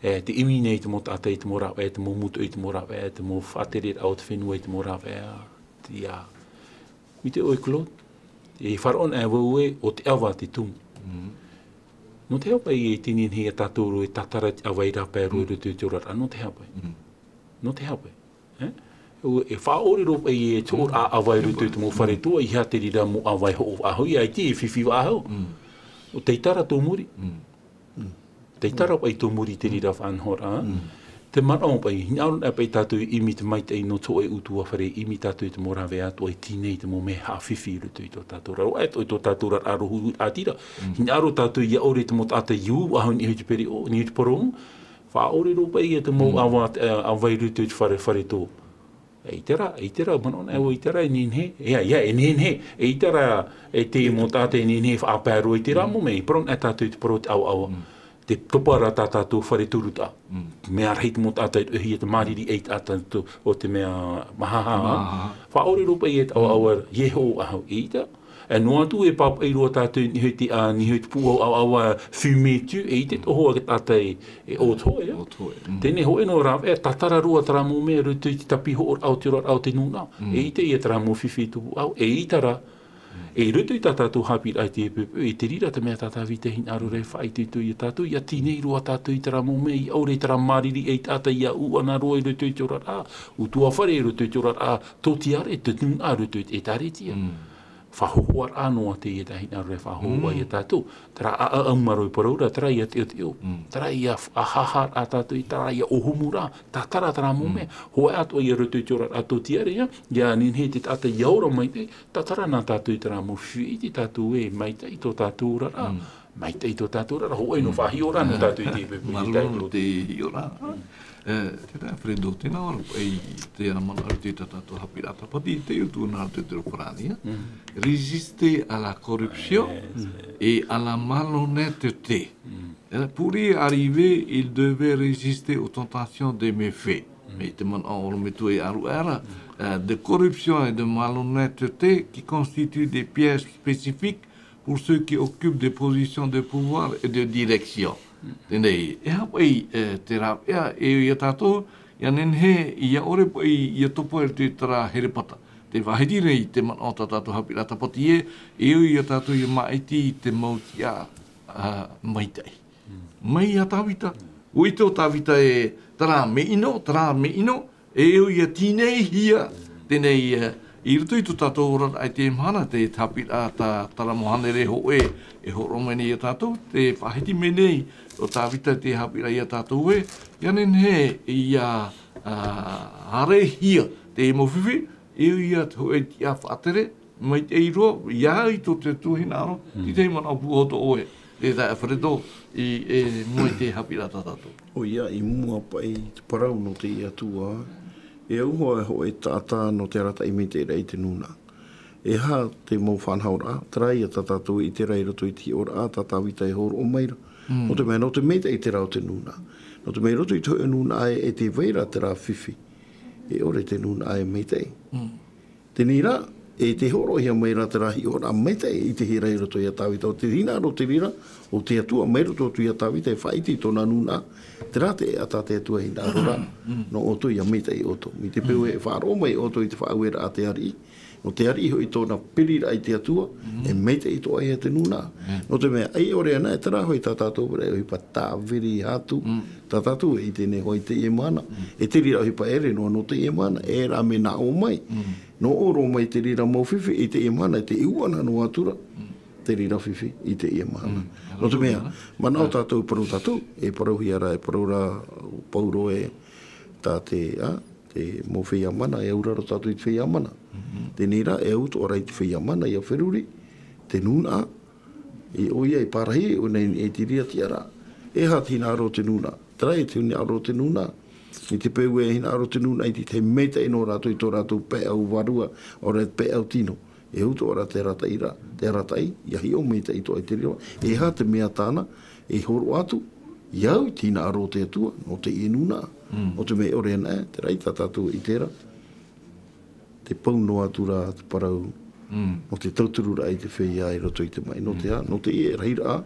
E, tē ʻimi nei te mau taʻata i te mau rāveʻa, te mau mūtoʻi i te mau rāveʻa, te mau faʻatereraʻa o te fenua i te mau rāveʻa, te, ā, mai te ʻoe Claude, e faʻaroʻo anaʻe vau ē, ʻo te ʻava te tumu. Nō te aha paʻi e tini nei ia tātou roa e tātara te ʻava i rāpae roa i roto i te oraraʻa, nō te aha paʻi? Nō te aha paʻi? E? ʻO, e faʻaʻore roa paʻi e te ʻōroʻa ʻava i roto i te mau fare toa, ʻeiaha te reira mau ʻava e hoʻo faʻahou, ʻaita e fifi faʻahou. ʻO tei tae ra tō muri. Tei tae ra paʻi tō muri i te reira faʻanahoraʻa. Te manaʻo paʻi, hinaʻaro anaʻe paʻi tātou e ʻimi te maitaʻi nō te hōʻē ʻutuāfare, ʻimi tātou i te mau rāveʻa atoʻa e tini nei te mau mea haʻafifi i roto i tō tātou oraraʻa, e tō, tō tātou oraraʻa rohiʻatira. Hinaʻaro tātou ʻia ʻore te mau taʻata i ū faʻahou i niʻa i te pereʻoʻo, i niʻa i te porōmu. Faʻaʻore roa paʻi ia te mau ʻava, ē, ʻava i roto i te fare, fare toa. ʻEita rā, ʻeita rā, manaʻo anaʻe vau, ʻeita rā, e nehenehe, ʻeā, ʻeā, e nehenehe, ʻeita rā, e te mau taʻata e nehenehe e faʻapae roa i terā mau mea, e parau anaʻe tātou i te parau o te ʻavaʻava. Te topa ra tā tātou fare turutaʻa. Mea rahi te mau taʻata e tuʻuhia te māriri ʻaita taʻata o te mea mahaha. Faʻaʻore roa paʻi ia te ʻavaʻava, ʻia hoʻo faʻahou, ʻeita. E noa atu e pāpaʻi roa tātou i niʻa i te, ā, niʻa i te pūʻau ʻavaʻava fumée tue, ʻeita e hoʻo ake taʻata e, e ʻōtoʻe, ʻeā. Teie nei hōʻē noa rāveʻa, tātara roa terā mau mea i roto i te tāpihoʻoraʻa o te oraraʻa o te nūnaʻa. ʻEita ia terā mau fifi tupu ʻau, ʻeita rā. E i roto i tā tātou haʻapiʻiraʻa i teie poʻipoʻi, e te reira te mea tā Tavita e hinaʻaro ra e faʻaitoito iā tātou, ʻia tini nei roa tātou i terā mau mea, ʻia ʻore terā māriri ʻaita taʻata ʻia ūʻana roa i roto i te oraraʻa ʻutuāfare, i roto i te oraraʻa tōtiare, te nūnaʻa, i roto i te ʻĒtārētia. Faʻahōhoʻaraʻa noa teie tā e hinaʻaro ra e faʻahōhoʻa iā tātou. Terā ʻāʻau mau e parau ra, terā ʻia teʻoteʻo. Terā ʻia f-, ʻahaha ā tātou, terā ʻia ʻōhumuraʻa, tātara terā mau mea. Hōʻē atoʻa i roto i te oraraʻa tōtiare, ʻeā, ʻia nehenehe te taʻata ʻia ora maitaʻi, tātara na tātou i terā mau fifi, ʻeita tātou e maitaʻi tō tātou oraraʻa. Maitaʻi tō tātou oraraʻa, hōʻē noa faʻahiʻoraʻa nō tātou i teie poʻipoʻi. Māuruuru i te hiʻoraʻa. Eh, tēnā, Fredo, tēnā ʻoe, e, te manaʻo i tā tātou haʻapiʻiraʻa tāpati, te utu nā te tero parani, hein. Résister à la corruption et à la malhonnêteté. Eh, pour y arriver, il devait résister aux tentations des méfaits. mai te manaʻo ʻorometua e ʻaruʻa ra, eh, de corruption et de malhonnêteté qui constituent des pièges spécifiques pour ceux qui occupent des positions de pouvoir et de direction. Teie, e aha paʻi, eh, te rāveʻa, e ui ia tātou, ia nehenehe, ia ʻore paʻi, ia topa i te terā herepata. Te faʻahiti nei te manaʻo tā tātou haʻapiʻiraʻa tāpati ē, e ui ia tātou ia māʻiti i te mau tiʻa, ah, maitaʻi. Mai ia Tāvita. ʻUa ʻite ʻo Tāvita e terā mea ʻino, terā mea ʻino, e ui ia tīneihia, teie, eh, i roto i tō tātou oraraʻa i teie mahana, te haʻapiʻiraʻa tā Taramohanere hōʻē, e hōroʻa mai nei ia tātou, te faʻahiti mai nei ʻo Tāvita te haʻapiʻiraʻa ia tātou ē, ia nehenehe, ia, ah, ʻāreihia te mau fifi, e ui ia te hōʻē tiʻa faʻatere, maitaʻi roa, ia au i tō te Atua hinaʻaro, Mm. i te manaʻo pūʻohu tō ʻoe, e tā Alfredo, i, e, mai te haʻapiʻiraʻa tā tātou. ʻOia, i mua paʻi te parau nō te Atua, e au hoʻi, hōʻē taʻata nō te arataʻi maitaʻiraʻa i te nūnaʻa. E aha te mau faʻanahoraʻa, terā ia tā tātou i ʻite ra i roto i te hiʻoraʻa, tā Tāvita e hōroʻa mai ra. Mm. Nō te mea, nō te maitaʻi terā o te nūnaʻa. Nō te mea i roto i te hōʻē nūnaʻa e, e tē vai ra terā fifi. E ʻore te nūnaʻa e maitaʻi. Mm. Teie rā, e tē hōroʻahia mai ra terā hiʻoraʻa maitaʻi i te hira i roto ia Tāvita, ʻo te hinaʻaro te reira o te Atua, mai roto atu ia Tāvita e faʻaʻite i tōna nūnaʻa, terā te ʻēʻa tā te Atua hinaʻaro ra, Mm. nō ʻoutou ia maitaʻi ʻoutou. I te peu Mm. e faʻaroʻo mai ʻoutou i te faʻaueraʻa a te ariʻi, nō te ariʻi hoʻi tōna periraʻa i te Atua, Mm. e maitaʻi atoʻa ia te nūnaʻa. Mm. Nō te mea, ʻaita e ʻore ana, e terā hoʻi tā tātou, e ʻohipa tāviri atu, Mm. tā tātou e ʻite nei hoʻi i teie mahana, Mm. e te reira ʻohipa ʻere noa nō teie mahana, e rā mea nā ʻō mai. Mm. Nō ʻō roa mai te reira mau fifi i teie mahana, e te ʻūʻana noa atu ra, Mm. te reira fifi i teie mahana. Mm. Nō te mea, Nā manaʻo rā. tātou, parau tātou, e parauhia ra, e parau ra, Paulo e, tā te, a, te mau feiā mana, e auraro tātou i te feiā mana. Mhm. Teie rā, e au atoʻa ra i te feiā mana, ia feruri, te nūnaʻa, i ʻoia i pārahi, ʻo nei e te reira tiʻaraʻa. E aha te hinaʻaro o te nūnaʻa? Terā e te hinaʻaro o te nūnaʻa. I te peu e hinaʻaro te nūnaʻa i te tahi maitaʻi nō rātou i tō rātou pae ʻau vārua, ʻaore te pae ʻau tino. E au atoʻa ra te arataʻi ra, te arataʻi, ia hiʻo maitaʻi atoʻa i te reira. E aha te mea tāna, e hōroʻa atu, ia au i te hinaʻaro o te Atua, nō teie nūnaʻa. Mm. Nō te mea e ʻore ana, terā ia tā tātou i ʻite ra. Te pau noa atu ra te parau, Mm. nō te tautururaʻa i te feiā i roto i te maʻi. Nō te Mm. aha, nō teie rahiraʻa,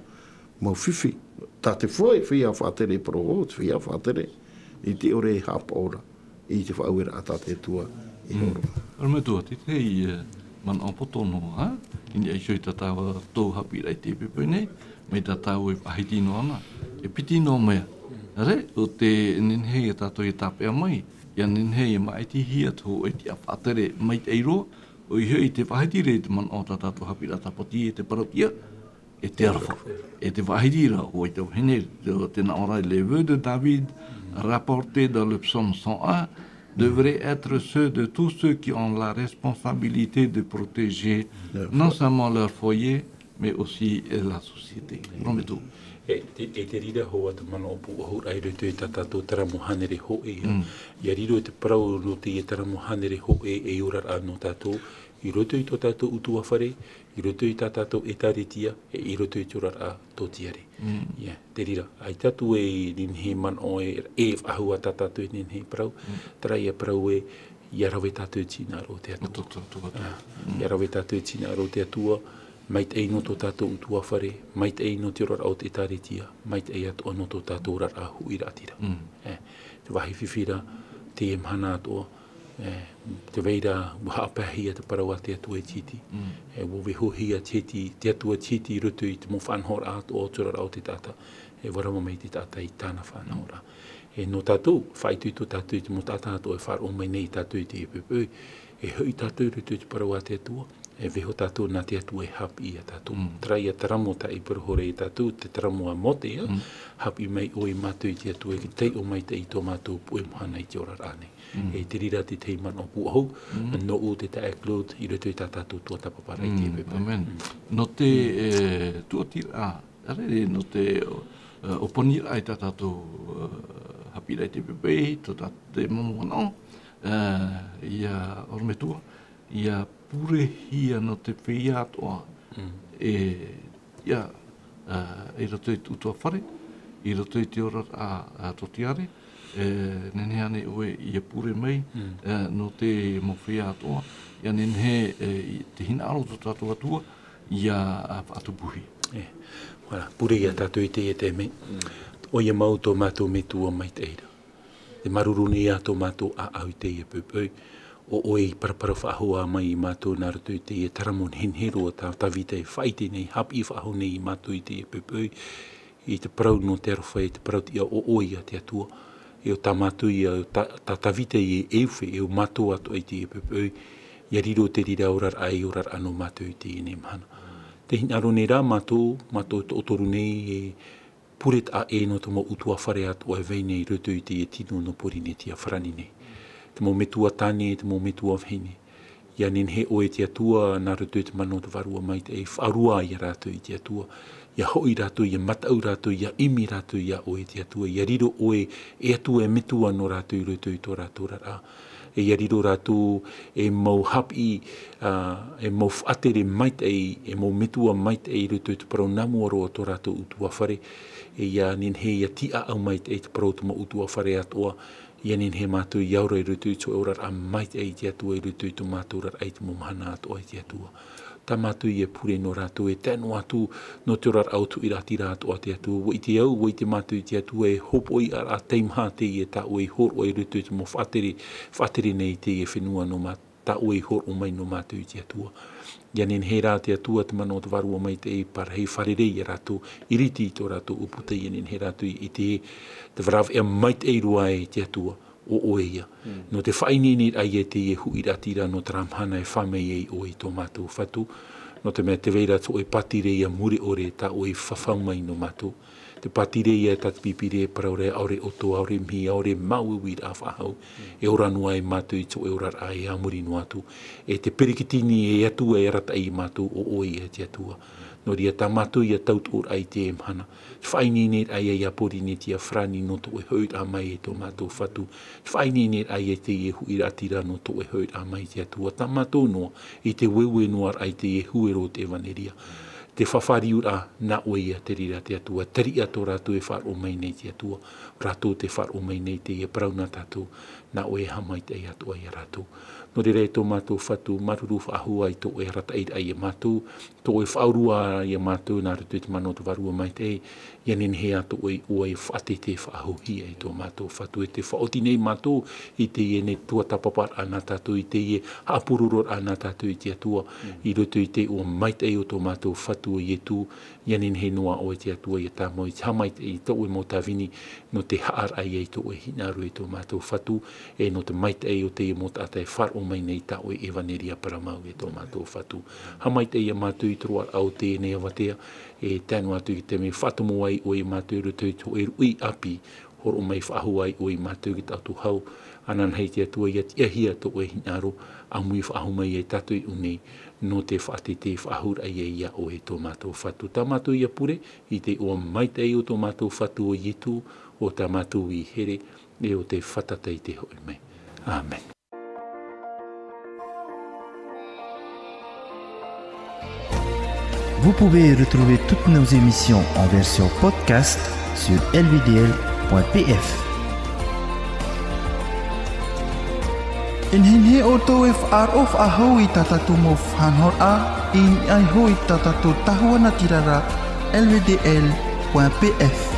mau fifi, tā te feiā, feiā faʻatere e parau, te feiā faʻatere, i te ʻore e haʻapaʻo ra i te faʻaueraʻa tā te Atua e Mm. hōroʻa. ʻOrometua, te tahi, eh, manaʻo poto noa, ā? I niʻa iho i tā tātou haʻapiʻiraʻa i teie poʻipoʻi nei, mai tā tātou e faʻahiti noa ana, e piti noa mea. Āreʻa, ʻo tē nehenehe ia tātou e tāpeʻa mai, ia nehenehe e māʻitihia te hōʻē tiʻa faʻatere maitaʻi roa, ʻoia hoʻi te faʻahiti ra i te manaʻo tā tātou haʻapiʻiraʻa tāpati e te parau tiʻa, e te aroha. E te faʻahiti ra, ʻo te vahine, te, te nā ʻō ra, les vœux de David rapportés dans le psaume cent un devraient être ceux de tous ceux qui ont la responsabilité de protéger Leur non foyer. seulement leur foyer, mais aussi, euh, la société. ʻOrometua. E te, e te reira hoʻi te manaʻo pūʻohu ra i roto i tā tātou Taramohanere hōʻē, Mm. ia riro te parau nō teie Taramohanere hōʻē ei oraraʻa nō tātou, i roto i tō tātou ʻutuāfare, i roto i tā tātou ʻētāretia, e i roto i te oraraʻa tōtiare. Mm. Ia, te reira, ʻaita atu e nehenehe manaʻo e, e faʻahou ā tā tātou e nehenehe parau, Mm. terā ia parau ē, ia rave tātou i te hinaʻaro o te Atua. Tō, tō, tō, tō. Ā, Mm. ia rave tātou i te hinaʻaro o te Atua, maitaʻi nō tō tātou ʻutuāfare, maitaʻi nō te oraraʻa o te ʻētāretia, maitaʻi atoʻa nō tō tātou oraraʻa huiraʻatira. Mm. E, te vāhi fifi ra, teie mahana atoʻa, e, tē vai ra, ʻua haʻapaehia te parau a te Atua i te hiti. Mm. E, ʻua vaihohia te hiti, te Atua i te hiti i roto i te mau faʻanahoraʻa atoʻa o te oraraʻa o te taʻata. E ʻua rave mai te taʻata i tāna faʻanahoraʻa. E nō tātou, faʻaitoito tātou i te mau taʻata atoʻa e faʻaroʻo mai nei ia tātou i teie poʻipoʻi. E hoʻi tātou i roto i te parau a te Atua, e vaiiho tātou nā te Atua e haʻapiʻi ia tātou. Mm. Terā ia te taramo tā ʻĪpera hōroʻa ia tātou, te taramo a Mōte, ā, Mm. haʻapiʻi mai ʻoe mātou i te Atua, e taiʻo maitaʻi i tō mātou puʻe mahana i te oraraʻa nei. Mm. E te reira te tahi manaʻo pūʻohu, Mm. nōʻu te taeaʻe Claude, i roto i tā tātou tuatāpaparaʻa i teie Mm, poʻipoʻi. ʻĀmene. Mm. Nō te, e, tuatiraʻa, ʻāreʻa, nō te, e, ʻōpaniraʻa i tā tātou, e, haʻapiʻiraʻa i teie poʻipoʻi, tō tā te mau manaʻo, e, ia ʻorometua, ia purehia nō te feiā atoʻa, Mm. e, ia, e, i roto i te ʻutuāfare, i roto i te oraraʻa, e, tōtiare, E, nehenehe ānei ʻoe ʻia pure mai, e, nō te mau feiā atoʻa, ʻia nehenehe, e, i te hinaʻaro o tō tātou Atua, ʻia, a, faʻatupuhia. E, voilà, pure ia tātou i teie taime. ʻOia mau tō mātou Metua maitaʻi ra. Te māuruuru nei ā tō mātou ʻāʻau i teie poʻipoʻi. ʻO ʻoe i paraparau faʻahou mai ia mātou nā roto i teie taramo nehenehe roa tā Tavita e faʻaʻite nei, haʻapiʻi faʻahou nei ia mātou i teie poʻipoʻi. I te parau nō te aroha, i te parau tiʻa ʻo ʻoe ia te Atua. E ʻo tā mātou ia, tā, tā Tavita e, e ufe, e ʻo mātou atoʻa i teie poʻipoʻi. ʻIa riro te reira oraraʻa, e oraraʻa nō mātou i teie nei mahana. Te hinaʻaro nei rā mātou, mātou e toʻotoru nei, e pure taʻa ʻē nō te mau ʻutuāfare atoʻa e vai nei i roto i teie tino nō Pōrīnetia farāni nei. Te mau metua tāne, te mau metua vahine. ʻIa nehenehe ʻoe te Atua, nā roto i te mana o te Vārua Maitaʻi, e faʻaroʻo ia rātou i te Atua. ʻIa hoʻi rātou, ʻia mataʻu rātou, ʻia ʻimi rātou ia ʻoe te Atua. ʻIa riro ʻoe, e Atua, e Metua nō rātou i roto i tō rātou oraraʻa. E ʻia riro rātou, e mau haʻapiʻi, a, e mau faʻatere maitaʻi, e mau metua maitaʻi i roto i te parau nā mua roa o tō rātou ʻutuāfare. E ʻia nehenehe ʻia tīaʻau maitaʻi te parau o te mau ʻutuāfare atoʻa. ʻIa nehenehe mātou ʻia ora i roto i te hōʻē oraraʻa maitaʻi te Atua i roto i tō mātou oraraʻa i te mau mahana atoʻa i te Atua. Tā mātou ia pure nō rātou, e tae noa atu nō te oraraʻa o te huiraʻatira atoʻa te Atua. ʻUa ʻite au, ʻua ʻite mātou i te Atua, e hōpoiʻaraʻa teimaha teie tā ʻoe i hōroʻa i roto i te mau faʻatere, faʻatere nei i teie fenua nō mā-, tā ʻoe i hōroʻa mai nō mātou i te Atua. ʻIa nehenehe rā te Atua, te mana o te Vārua Maitaʻi, e parahi fārerei ia rātou, ʻiriti i tō rātou ʻūputa, ʻia nehenehe rātou i ʻite te rāveʻa maitaʻi roa e te Atua, ʻo ʻoe ia. Nō te faʻaineineraʻa ia i teie huiraʻatira nō terā mahana e fā mai ai ʻoe i tō mātou Fatu. Nō te mea tē vai ra te hōʻē pātireia mure ʻore tā ʻoe i fafau mai nō mātou. Te pātireia tā te Pīpīria e parau ra, ʻaore ʻoto, ʻaore mihi, ʻaore māuiuiraʻa faʻahou. E ora noa ai mātou i te hōʻē oraraʻa e a muri noa atu. E te peretiteni e Atua e arataʻi ia mātou, ʻo ʻoe ia te Atua. Nō reira tā mātou ia tauturu ai i teie mahana. Te faʻaineineraʻa ia, ia Pōrīnetia farāni nō tō ʻoe hoʻiraʻa mai e tō mātou Fatu. Te faʻaineineraʻa ia i teie huiraʻatira nō tō ʻoe hoʻiraʻa mai te Atua. Tā mātou noa, i te ueue noa raʻa i teie huero o te ʻevaneria. Te fafariuraʻa nā ʻoe ia te reira te Atua. Tariʻa tō rātou e faʻaroʻo mai nei te Atua. Rātou tē faʻaroʻo mai nei teie parau nā tātou, nā ʻoe e haʻamaitaʻi atoʻa ia rātou. Nō reira e tō mātou Fatu, māuruuru faʻahou i tō ʻoe arataʻiraʻa ia mātou, tō ʻoe faʻaurua ia mātou nā roto i te mana o te Vārua Maitaʻi, ʻia nehenehe ā tō ʻoe iʻoa e faʻateitei faʻahouhia e tō mātou Fatu, e tē faʻaoti nei mātou i teie nei tuatāpaparaʻa nā tātou, i teie haʻapurororaʻa nā tātou i te Atua, i roto i te iʻoa maitaʻi o tō mātou Fatu ʻo Ietu, ʻia nehenehe noa ʻoe te Atua ia tāmau i te haʻamaitaʻi i tō ʻoe mau tāvini, nō te haʻaraʻa ia i tō ʻoe hinaʻaro e tō mātou Fatu, e nō te maitaʻi o teie mau taʻata e faʻaroʻo mai nei tā ʻoe ʻevaneria parau mau e tō mātou Fatu. Haʻamaitaʻi ia mātou i te roaraʻa o teie nei avatea, e tae noa atu i te mea faʻatomo ai ʻoe ia mātou i roto i te hōʻē ruʻi ʻāpī, hōroʻa mai faʻahou ai ʻoe ia mātou i te taʻoto hau, ananahi te Atua ʻia tiʻahia tō ʻoe hinaʻaro, ʻāmui faʻahou mai ia tātou i ʻō nei, nō te faʻateitei faʻahouraʻa ia ia ʻoe e tō mātou Fatu. Tā mātou ia pure, i te iʻoa maitaʻi o tō mātou Fatu ʻo Ietu, ʻo tā mātou ʻohipa, e ʻo te fātata i te hoʻi mai. ʻĀmene. Vous pouvez retrouver toutes nos émissions en version podcast sur L V D L point P F. E nehenehe ʻoutou e faʻaroʻo faʻahou i tā tātou mau faʻanahoraʻa, i niʻa iho i tā tātou tāhuanatirara, L V D L point P F.